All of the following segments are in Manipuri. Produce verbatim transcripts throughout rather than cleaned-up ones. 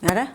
ꯌꯥꯔꯦ꯫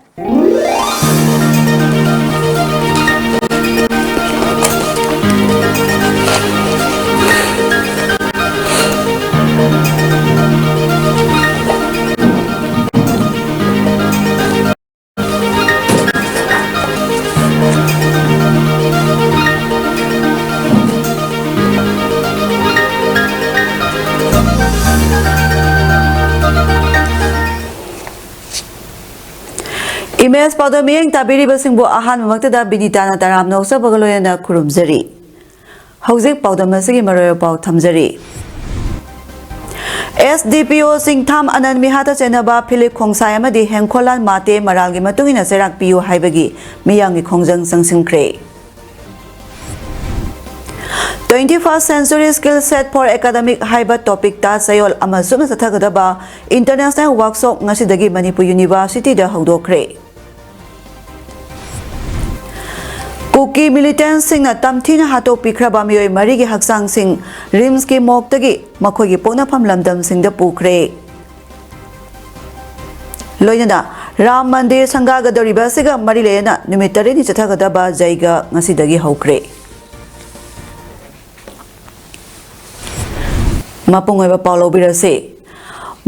ꯏꯃꯦꯖ ꯄꯥꯎꯗꯝ ꯃꯤꯠꯌꯦꯡ ꯇꯥꯕꯤꯔꯤꯕꯁꯤꯡꯕꯨ ꯑꯍꯥꯟꯕꯃꯛꯇꯗ ꯕꯤꯅꯤꯇꯥꯅ ꯇꯔꯥꯝꯅ ꯑꯣꯛꯆꯕꯒ ꯂꯣꯏꯅꯅ ꯈꯨꯔꯨꯝꯖꯔꯤ꯫ ꯍꯧꯖꯤꯛ ꯄꯥꯎꯗꯝ ꯑꯁꯤꯒꯤ ꯃꯔꯣꯏ ꯄꯥꯎ ꯊꯝꯖꯔꯤ꯫ ꯑꯦꯁ ꯗꯤ ꯄꯤ ꯑꯣ ꯁꯤꯡꯊꯥꯝ ꯑꯅꯟ ꯃꯤꯍꯥꯠꯇ ꯆꯦꯟꯅꯕ ꯐꯤꯂꯤꯞ ꯈꯣꯡꯁꯥꯏ ꯑꯃꯗꯤ ꯍꯦꯡꯈꯣꯂꯥꯟ ꯃꯥꯇꯦ ꯃꯔꯥꯜꯒꯤ ꯃꯇꯨꯡ ꯏꯟꯅ ꯆꯩꯔꯥꯛ ꯄꯤꯌꯨ ꯍꯥꯏꯕꯒꯤ ꯃꯤꯌꯥꯝꯒꯤ ꯈꯣꯡꯖꯪ ꯆꯪꯁꯤꯟꯈ꯭ꯔꯦ꯫ Twenty first Century Skill Set for Academic ꯍꯥꯏꯕ ꯇꯣꯄꯤꯛꯇ ꯆꯌꯣꯜ ꯑꯃ ꯆꯨꯞꯅ ꯆꯠꯊꯒꯗꯕ ꯏꯟꯇꯔꯅꯦꯁꯅꯦꯜ ꯋꯥꯔꯛꯁꯣꯞ ꯉꯁꯤꯗꯒꯤ ꯃꯅꯤꯄꯨꯔ ꯌꯨꯅꯤꯚꯔꯁꯤꯇꯤꯗ ꯍꯧꯗꯣꯛꯈ꯭ꯔꯦ꯫ ꯀꯨꯀꯤ ꯃꯤꯂꯤꯇꯦꯟꯠꯁꯤꯡꯅ ꯇꯝꯊꯤꯅ ꯍꯥꯠꯇꯣꯛꯄꯤꯈ꯭ꯔꯕ ꯃꯤꯑꯣꯏ ꯃꯔꯤꯒꯤ ꯍꯛꯆꯥꯡꯁꯤꯡ ꯔꯤꯝꯁꯀꯤ ꯃꯣꯔꯒꯇꯒꯤ ꯃꯈꯣꯏꯒꯤ ꯄꯣꯛꯅꯐꯝ ꯂꯝꯗꯝꯁꯤꯡꯗ ꯄꯨꯈ꯭ꯔꯦ꯫ ꯂꯣꯏꯅꯅ ꯔꯥꯝ ꯃꯟꯗꯤꯔ ꯁꯪꯒꯥꯒꯗꯧꯔꯤꯕ ꯑꯁꯤꯒ ꯃꯔꯤ ꯂꯩꯅꯅ ꯅꯨꯃꯤꯠ ꯇꯔꯦꯠꯅꯤ ꯆꯠꯊꯒꯗꯕ ꯖꯩꯒ ꯉꯁꯤꯗꯒꯤ ꯍꯧꯈ꯭ꯔꯦ꯫ ꯃꯄꯨꯡ ꯑꯣꯏꯕ ꯄꯥꯎ ꯂꯧꯕꯤꯔꯁꯤ꯫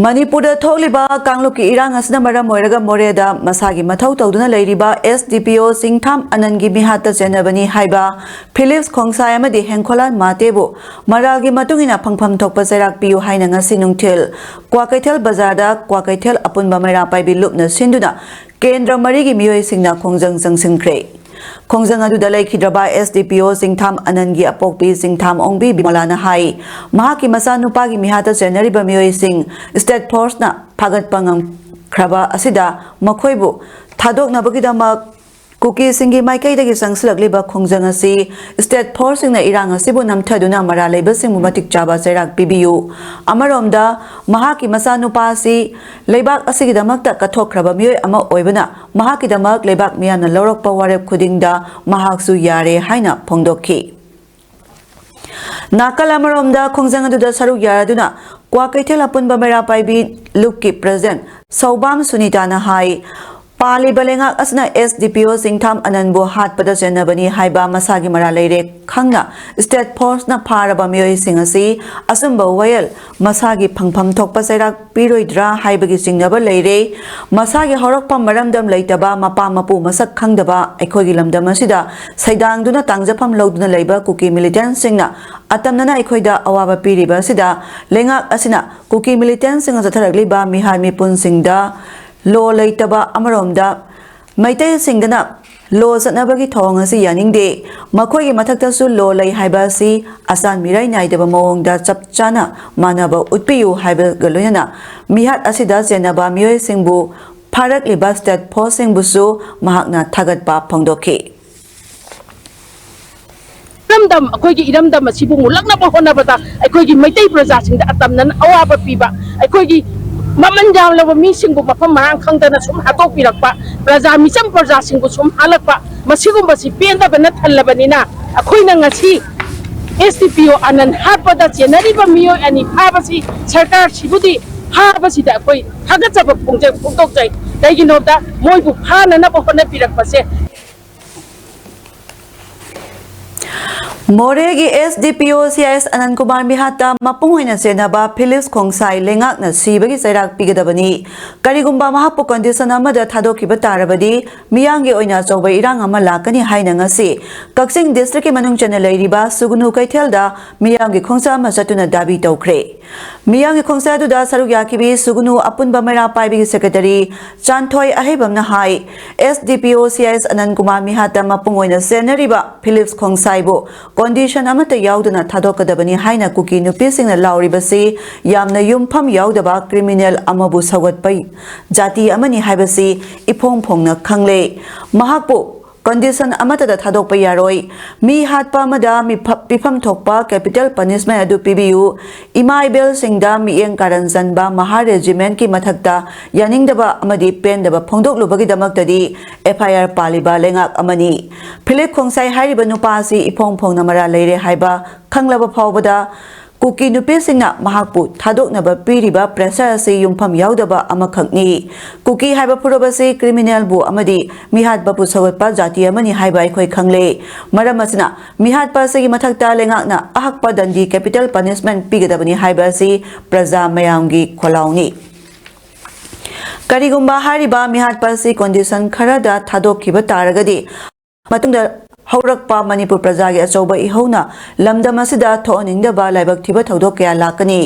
ꯃꯅꯤꯄꯨꯔꯗ ꯊꯣꯛꯂꯤꯕ ꯀꯥꯡꯂꯨꯞꯀꯤ ꯏꯔꯥꯡ ꯑꯁꯤꯅ ꯃꯔꯝ ꯑꯣꯏꯔꯒ ꯃꯣꯔꯦꯗ ꯃꯁꯥꯒꯤ ꯃꯊꯧ ꯇꯧꯗꯨꯅ ꯂꯩꯔꯤꯕ ꯑꯦꯁ ꯗꯤ ꯄꯤ ꯑꯣ ꯆꯤꯡꯊꯥꯝ ꯑꯅꯟꯒꯤ ꯃꯤꯍꯥꯠꯇ ꯆꯦꯟꯅꯕꯅꯤ ꯍꯥꯏꯕ ꯐꯤꯂꯤꯞꯁ ꯈꯣꯡꯁꯥꯏ ꯑꯃꯗꯤ ꯍꯦꯡꯈꯣꯂꯥꯟ ꯃꯥꯇꯦꯕꯨ ꯃꯔꯥꯜꯒꯤ ꯃꯇꯨꯡ ꯏꯟꯅ ꯐꯪꯐꯝ ꯊꯣꯛꯄ ꯆꯩꯔꯥꯛ ꯄꯤꯌꯨ ꯍꯥꯏꯅ ꯉꯁꯤ ꯅꯨꯡꯊꯤꯜ ꯀ꯭ꯋꯥꯀꯩꯊꯦꯜ ꯕꯖꯥꯔꯗ ꯀ꯭ꯋꯥꯀꯩꯊꯦꯜ ꯑꯄꯨꯟꯕ ꯃꯩꯔꯥ ꯄꯥꯏꯕꯤ ꯂꯨꯞꯅ ꯁꯤꯟꯗꯨꯅ ꯀꯦꯟꯗ꯭ꯔ ꯃꯔꯤꯒꯤ ꯃꯤꯑꯣꯏꯁꯤꯡꯅ ꯈꯣꯡꯖꯪ ꯆꯪꯁꯤꯟꯈ꯭ꯔꯦ꯫ ꯈꯣꯡꯖꯪ ꯑꯗꯨꯗ ꯂꯩꯈꯤꯗ꯭ꯔꯕ ꯑꯦꯁ ꯗꯤ ꯄꯤ ꯑꯣ ꯆꯤꯡꯊꯥꯝ ꯑꯅꯟꯒꯤ ꯑꯄꯣꯛꯄꯤ ꯆꯤꯡꯊꯥꯝ ꯑꯣꯡꯕꯤ ꯕꯤꯃꯣꯂꯥꯅ ꯍꯥꯏ, ꯃꯍꯥꯛꯀꯤ ꯃꯆꯥꯅꯨꯄꯥꯒꯤ ꯃꯤꯍꯥꯠꯇ ꯆꯦꯟꯅꯔꯤꯕ ꯃꯤꯑꯣꯏꯁꯤꯡ ꯁ꯭ꯇꯦꯠ ꯐꯣꯔꯁꯅ ꯐꯥꯒꯠꯄ ꯉꯝꯈ꯭ꯔꯕ ꯑꯁꯤꯗ ꯃꯈꯣꯏꯕꯨ ꯊꯥꯗꯣꯛꯅꯕꯒꯤꯗꯃꯛ ꯀꯨꯀꯤꯁꯤꯡꯒꯤ ꯃꯥꯏꯀꯩꯗꯒꯤ ꯆꯪꯁꯤꯜꯂꯛꯂꯤꯕ ꯈꯣꯡꯖꯪ ꯑꯁꯤ ꯁ꯭ꯇꯦꯠ ꯐꯣꯔꯁꯁꯤꯡꯅ ꯏꯔꯥꯡ ꯑꯁꯤꯕꯨ ꯅꯝꯊꯗꯨꯅ ꯃꯔꯥꯜ ꯂꯩꯕꯁꯤꯡꯕꯨ ꯃꯇꯤꯛ ꯆꯥꯕ ꯆꯩꯔꯥꯛ ꯄꯤꯕꯤꯌꯨ꯫ ꯑꯃꯔꯣꯝꯗ, ꯃꯍꯥꯛꯀꯤ ꯃꯆꯥꯅꯨꯄꯥ ꯑꯁꯤ ꯂꯩꯕꯥꯛ ꯑꯁꯤꯒꯤꯗꯃꯛꯇ ꯀꯠꯊꯣꯛꯈ꯭ꯔꯕ ꯃꯤꯑꯣꯏ ꯑꯃ ꯑꯣꯏꯕꯅ, ꯃꯍꯥꯛꯀꯤꯗꯃꯛ ꯂꯩꯕꯥꯛ ꯃꯤꯌꯥꯝꯅ ꯂꯧꯔꯛꯄ ꯋꯥꯔꯦꯞ ꯈꯨꯗꯤꯡꯗ ꯃꯍꯥꯛꯁꯨ ꯌꯥꯔꯦ ꯍꯥꯏꯅ ꯐꯣꯡꯗꯣꯛꯈꯤ꯫ ꯅꯥꯀꯜ ꯑꯃꯔꯣꯝꯗ, ꯈꯣꯡꯖꯪ ꯑꯗꯨꯗ ꯁꯔꯨꯛ ꯌꯥꯔꯗꯨꯅ ꯀ꯭ꯋꯥꯀꯩꯊꯦꯜ ꯑꯄꯨꯟꯕ ꯃꯩꯔꯥ ꯄꯥꯏꯕꯤ ꯂꯨꯞꯀꯤ ꯄ꯭ꯔꯦꯁꯤꯗꯦꯟꯠ ꯁꯧꯕꯥꯝ ꯁꯨꯅꯤꯇꯥꯅ ꯍꯥꯏ, ꯄꯥꯜꯂꯤꯕ ꯂꯩꯉꯥꯛ ꯑꯁꯤꯅ S D P O ꯆꯤꯡꯊꯥꯝ ꯑꯅꯟꯕꯨ ꯍꯥꯠꯄꯗ ꯆꯦꯟꯅꯕꯅꯤ ꯍꯥꯏꯕ ꯃꯁꯥꯒꯤ ꯃꯔꯥꯜ ꯂꯩꯔꯦ ꯈꯪꯅ State Force ꯅ ꯐꯥꯔꯕ ꯃꯤꯑꯣꯏꯁꯤꯡ ꯑꯁꯤ ꯑꯆꯨꯝꯕ ꯋꯥꯌꯦꯜ ꯃꯁꯥꯒꯤ ꯐꯪꯐꯝ ꯊꯣꯛꯄ ꯆꯩꯔꯥꯛ ꯄꯤꯔꯣꯏꯗ꯭ꯔꯥ ꯍꯥꯏꯕꯒꯤ ꯆꯤꯡꯅꯕ ꯂꯩꯔꯦ꯫ ꯃꯁꯥꯒꯤ ꯍꯧꯔꯛꯐꯝ ꯃꯔꯝꯗꯝ ꯂꯩꯇꯕ, ꯃꯄꯥ ꯃꯄꯨ ꯃꯁꯛ ꯈꯪꯗꯕ ꯑꯩꯈꯣꯏꯒꯤ ꯂꯝꯗꯝ ꯑꯁꯤꯗ ꯁꯩꯗꯥꯡꯗꯨꯅ ꯇꯥꯡꯖꯐꯝ ꯂꯧꯗꯨꯅ ꯂꯩꯕ ꯀꯨꯀꯤ militant ꯁꯤꯡꯅ ꯑꯇꯝꯅꯅ ꯑꯩꯈꯣꯏꯗ ꯑꯋꯥꯕ ꯄꯤꯔꯤꯕ ꯑꯁꯤꯗ ꯂꯩꯉꯥꯛ ꯑꯁꯤꯅ ꯀꯨꯀꯤ militant ꯁꯤꯡꯅ ꯆꯠꯊꯔꯛꯂꯤꯕ ꯃꯤꯍꯥꯠ ꯃꯤꯄꯨꯟꯁꯤꯡꯗ ꯂꯣ ꯂꯩꯇꯕ ꯑꯃꯔꯣꯝꯗ ꯃꯩꯇꯩꯁꯤꯡꯗꯅ ꯂꯣ ꯆꯠꯅꯕꯒꯤ ꯊꯧꯑꯣꯡ ꯑꯁꯤ ꯌꯥꯅꯤꯡꯗꯦ꯫ ꯃꯈꯣꯏꯒꯤ ꯃꯊꯛꯇꯁꯨ ꯂꯣ ꯂꯩ ꯍꯥꯏꯕ ꯑꯁꯤ ꯑꯆꯥꯟ ꯃꯤꯔꯥꯏ ꯅꯥꯏꯗꯕ ꯃꯑꯣꯡꯗ ꯆꯞ ꯆꯥꯅ ꯃꯥꯟꯅꯕ ꯎꯠꯄꯤꯌꯨ ꯍꯥꯏꯕꯒ ꯂꯣꯏꯅꯅ ꯃꯤꯍꯥꯠ ꯑꯁꯤꯗ ꯆꯦꯟꯅꯕ ꯃꯤꯑꯣꯏꯁꯤꯡꯕꯨ ꯐꯥꯔꯛꯂꯤꯕ State Force ꯁꯤꯡꯕꯨꯁꯨ ꯃꯍꯥꯛꯅ ꯊꯥꯒꯠꯄ ꯐꯣꯡꯗꯣꯛꯈꯤ꯫ ꯏꯔꯝꯗꯝ, ꯑꯩꯈꯣꯏꯒꯤ ꯏꯔꯝꯗꯝ ꯑꯁꯤꯕꯨ ꯃꯨꯜꯂꯛꯅꯕ ꯍꯣꯠꯅꯕꯗ ꯑꯩꯈꯣꯏꯒꯤ ꯃꯩꯇꯩ ꯄ꯭ꯔꯖꯥꯁꯤꯡꯗ ꯑꯇꯝꯅꯅ ꯑꯋꯥꯕ ꯄꯤꯕ, ꯑꯩꯈꯣꯏꯒꯤ ꯃꯃꯜ ꯌꯥꯝꯂꯕ ꯃꯤꯁꯤꯡꯕꯨ ꯃꯐꯝ ꯃꯔꯥꯡ ꯈꯪꯗꯅ ꯁꯨꯝ ꯍꯥꯠꯇꯣꯛꯄꯤꯔꯛꯄ, ꯄ꯭ꯔꯖꯥ ꯃꯤꯆꯝ ꯄ꯭ꯔꯖꯥꯁꯤꯡꯕꯨ ꯁꯨꯝ ꯍꯥꯠꯂꯛꯄ, ꯃꯁꯤꯒꯨꯝꯕꯁꯤ ꯄꯦꯟꯗꯕꯅ ꯊꯜꯂꯕꯅꯤꯅ ꯑꯩꯈꯣꯏꯅ ꯉꯁꯤ S D P O ꯑꯅꯟ ꯍꯥꯠꯄꯗ ꯆꯦꯟꯅꯔꯤꯕ ꯃꯤꯑꯣꯏ ꯑꯅꯤ ꯐꯥꯕꯁꯤ ꯁꯔꯀꯥꯔꯁꯤꯕꯨꯗꯤ ꯐꯥꯕꯁꯤꯗ ꯑꯩꯈꯣꯏ ꯊꯥꯒꯠꯆꯕ ꯐꯣꯡꯖ-, ꯐꯣꯡꯗꯣꯛꯆꯩ꯫ ꯀꯩꯒꯤꯅꯣꯗ ꯃꯣꯏꯕꯨ ꯐꯥꯅꯅꯕ ꯍꯣꯠꯅꯕꯤꯔꯛꯄꯁꯦ꯫ ꯃꯣꯔꯦꯒꯤ S D P O C I S ꯑꯅꯟ Kumar ꯃꯤꯍꯥꯠꯇ ꯃꯄꯨꯡ ꯑꯣꯏꯅ ꯆꯦꯟꯅꯕ ꯐꯤꯂꯤꯞꯁ ꯈꯣꯡꯁꯥꯏ ꯂꯩꯉꯥꯛꯅ ꯁꯤꯕꯒꯤ ꯆꯩꯔꯥꯛ ꯄꯤꯒꯗꯕꯅꯤ꯫ ꯀꯔꯤꯒꯨꯝꯕ ꯃꯍꯥꯛꯄꯨ condition ꯑꯃꯗ ꯊꯥꯗꯣꯛꯈꯤꯕ ꯇꯥꯔꯕꯗꯤ ꯃꯤꯌꯥꯝꯒꯤ ꯑꯣꯏꯅ ꯑꯆꯧꯕ ꯏꯔꯥꯡ ꯑꯃ ꯂꯥꯛꯀꯅꯤ ꯍꯥꯏꯅ ꯉꯁꯤ ꯀꯛꯆꯤꯡ district ꯀꯤ ꯃꯅꯨꯡ ꯆꯟꯅ ꯂꯩꯔꯤꯕ ꯁꯨꯒꯨꯅꯨ ꯀꯩꯊꯦꯜꯗ ꯃꯤꯌꯥꯝꯒꯤ ꯈꯣꯡꯁꯥ ꯑꯃ ꯆꯠꯇꯨꯅ ꯗꯥꯕꯤ ꯇꯧꯈ꯭ꯔꯦ꯫ ꯃꯤꯌꯥꯝꯒꯤ ꯈꯣꯡꯁꯥ ꯑꯗꯨꯗ ꯁꯔꯨꯛ ꯌꯥꯈꯤꯕꯤ ꯁꯨꯒꯨꯅꯨ ꯑꯄꯨꯟꯕ ꯃꯩꯔꯥ ꯄꯥꯏꯕꯤꯒꯤ secretary ꯆꯥꯟꯊꯣꯏ ꯑꯍꯩꯕꯝꯅ high, S D P O C I S ꯑꯅꯟ Kumar ꯃꯤꯍꯥꯠꯇ ꯃꯄꯨꯡ ꯑꯣꯏꯅ ꯆꯦꯟꯅꯔꯤꯕ ꯐꯤꯂꯤꯞꯁ ꯈꯣꯡꯁꯥꯏꯕꯨ condition ꯑꯃꯠꯇ ꯌꯥꯎꯗꯅ ꯊꯥꯗꯣꯛꯀꯗꯕꯅꯤ ꯍꯥꯏꯅ ꯀꯨꯀꯤ ꯅꯨꯄꯤꯁꯤꯡꯅ ꯂꯥꯎꯔꯤꯕꯁꯤ ꯌꯥꯝꯅ ꯌꯨꯝꯐꯝ ꯌꯥꯎꯗꯕ criminal ꯑꯃꯕꯨ ꯁꯧꯒꯠꯄ ꯖꯥꯇꯤ ꯑꯃꯅꯤ ꯍꯥꯏꯕꯁꯤ ꯏꯐꯣꯡ ꯐꯣꯡꯅ ꯈꯪꯂꯦ꯫ ꯃꯍꯥꯛꯄꯨ condition ꯑꯃꯠꯇꯗ ꯊꯥꯗꯣꯛꯄ ꯌꯥꯔꯣꯏ꯫ ꯃꯤ ꯍꯥꯠꯄ ꯑꯃꯗ ꯃꯤꯐ-, ꯄꯤꯐꯝ ꯊꯣꯛꯄ capital punishment ꯑꯗꯨ ꯄꯤꯕꯤꯌꯨ꯫ ꯏꯃꯥ ꯏꯕꯦꯜꯁꯤꯡꯗ ꯃꯤꯠꯌꯦꯡ ꯀꯥꯔꯟ ꯆꯟꯕ ꯃꯍꯥ regiment ꯀꯤ ꯃꯊꯛꯇ ꯌꯥꯅꯤꯡꯗꯕ ꯑꯃꯗꯤ ꯄꯦꯟꯗꯕ ꯐꯣꯡꯗꯣꯛꯂꯨꯕꯒꯤꯗꯃꯛꯇꯗꯤ F I R ꯄꯥꯜꯂꯤꯕ ꯂꯩꯉꯥꯛ ꯑꯃꯅꯤ꯫ ꯐꯤꯂꯤꯞ ꯈꯣꯡꯁꯥꯏ ꯍꯥꯏꯔꯤꯕ ꯅꯨꯄꯥ ꯑꯁꯤ ꯏꯐꯣꯡ ꯐꯣꯡꯅ ꯃꯔꯥꯜ ꯂꯩꯔꯦ ꯍꯥꯏꯕ ꯈꯪꯂꯕ ꯐꯥꯎꯕꯗ ꯀꯨꯀꯤ ꯅꯨꯄꯤꯁꯤꯡꯅ ꯃꯍꯥꯛꯄꯨ ꯊꯥꯗꯣꯛꯅꯕ ꯄꯤꯔꯤꯕ pressure ꯑꯁꯤ ꯌꯨꯝꯐꯝ ꯌꯥꯎꯗꯕ ꯑꯃꯈꯛꯅꯤ꯫ ꯀꯨꯀꯤ ꯍꯥꯏꯕ ꯐꯨꯔꯨꯞ ꯑꯁꯤ criminalꯕꯨ ꯑꯃꯗꯤ ꯃꯤꯍꯥꯠꯄꯕꯨ ꯁꯧꯒꯠꯄ ꯖꯥꯇꯤ ꯑꯃꯅꯤ ꯍꯥꯏꯕ ꯑꯩꯈꯣꯏ ꯈꯪꯂꯦ꯫ ꯃꯔꯝ ꯑꯁꯤꯅ, ꯃꯤꯍꯥꯠꯄ ꯑꯁꯤꯒꯤ ꯃꯊꯛꯇ ꯂꯩꯉꯥꯛꯅ ꯑꯍꯛꯄ ꯗꯟꯗꯤ capital punishment ꯄꯤꯒꯗꯕꯅꯤ ꯍꯥꯏꯕ ꯑꯁꯤ ꯄ꯭ꯔꯖꯥ ꯃꯌꯥꯝꯒꯤ ꯈꯣꯜꯂꯥꯎꯅꯤ꯫ ꯀꯔꯤꯒꯨꯝꯕ ꯍꯥꯏꯔꯤꯕ ꯃꯤꯍꯥꯠꯄ ꯑꯁꯤ condition ꯈꯔꯗ ꯊꯥꯗꯣꯛꯈꯤꯕ ꯇꯥꯔꯒꯗꯤ, ꯃꯇꯨꯡꯗ ꯍꯧꯔꯛꯄ ꯃꯅꯤꯄꯨꯔ ꯄ꯭ꯔꯖꯥꯒꯤ ꯑꯆꯧꯕ ꯏꯍꯧꯅ ꯂꯝꯗꯝ ꯑꯁꯤꯗ ꯊꯣꯛꯍꯟꯅꯤꯡꯗꯕ ꯂꯥꯏꯕꯛ ꯊꯤꯕ ꯊꯧꯗꯣꯛ ꯀꯌꯥ ꯂꯥꯛꯀꯅꯤ꯫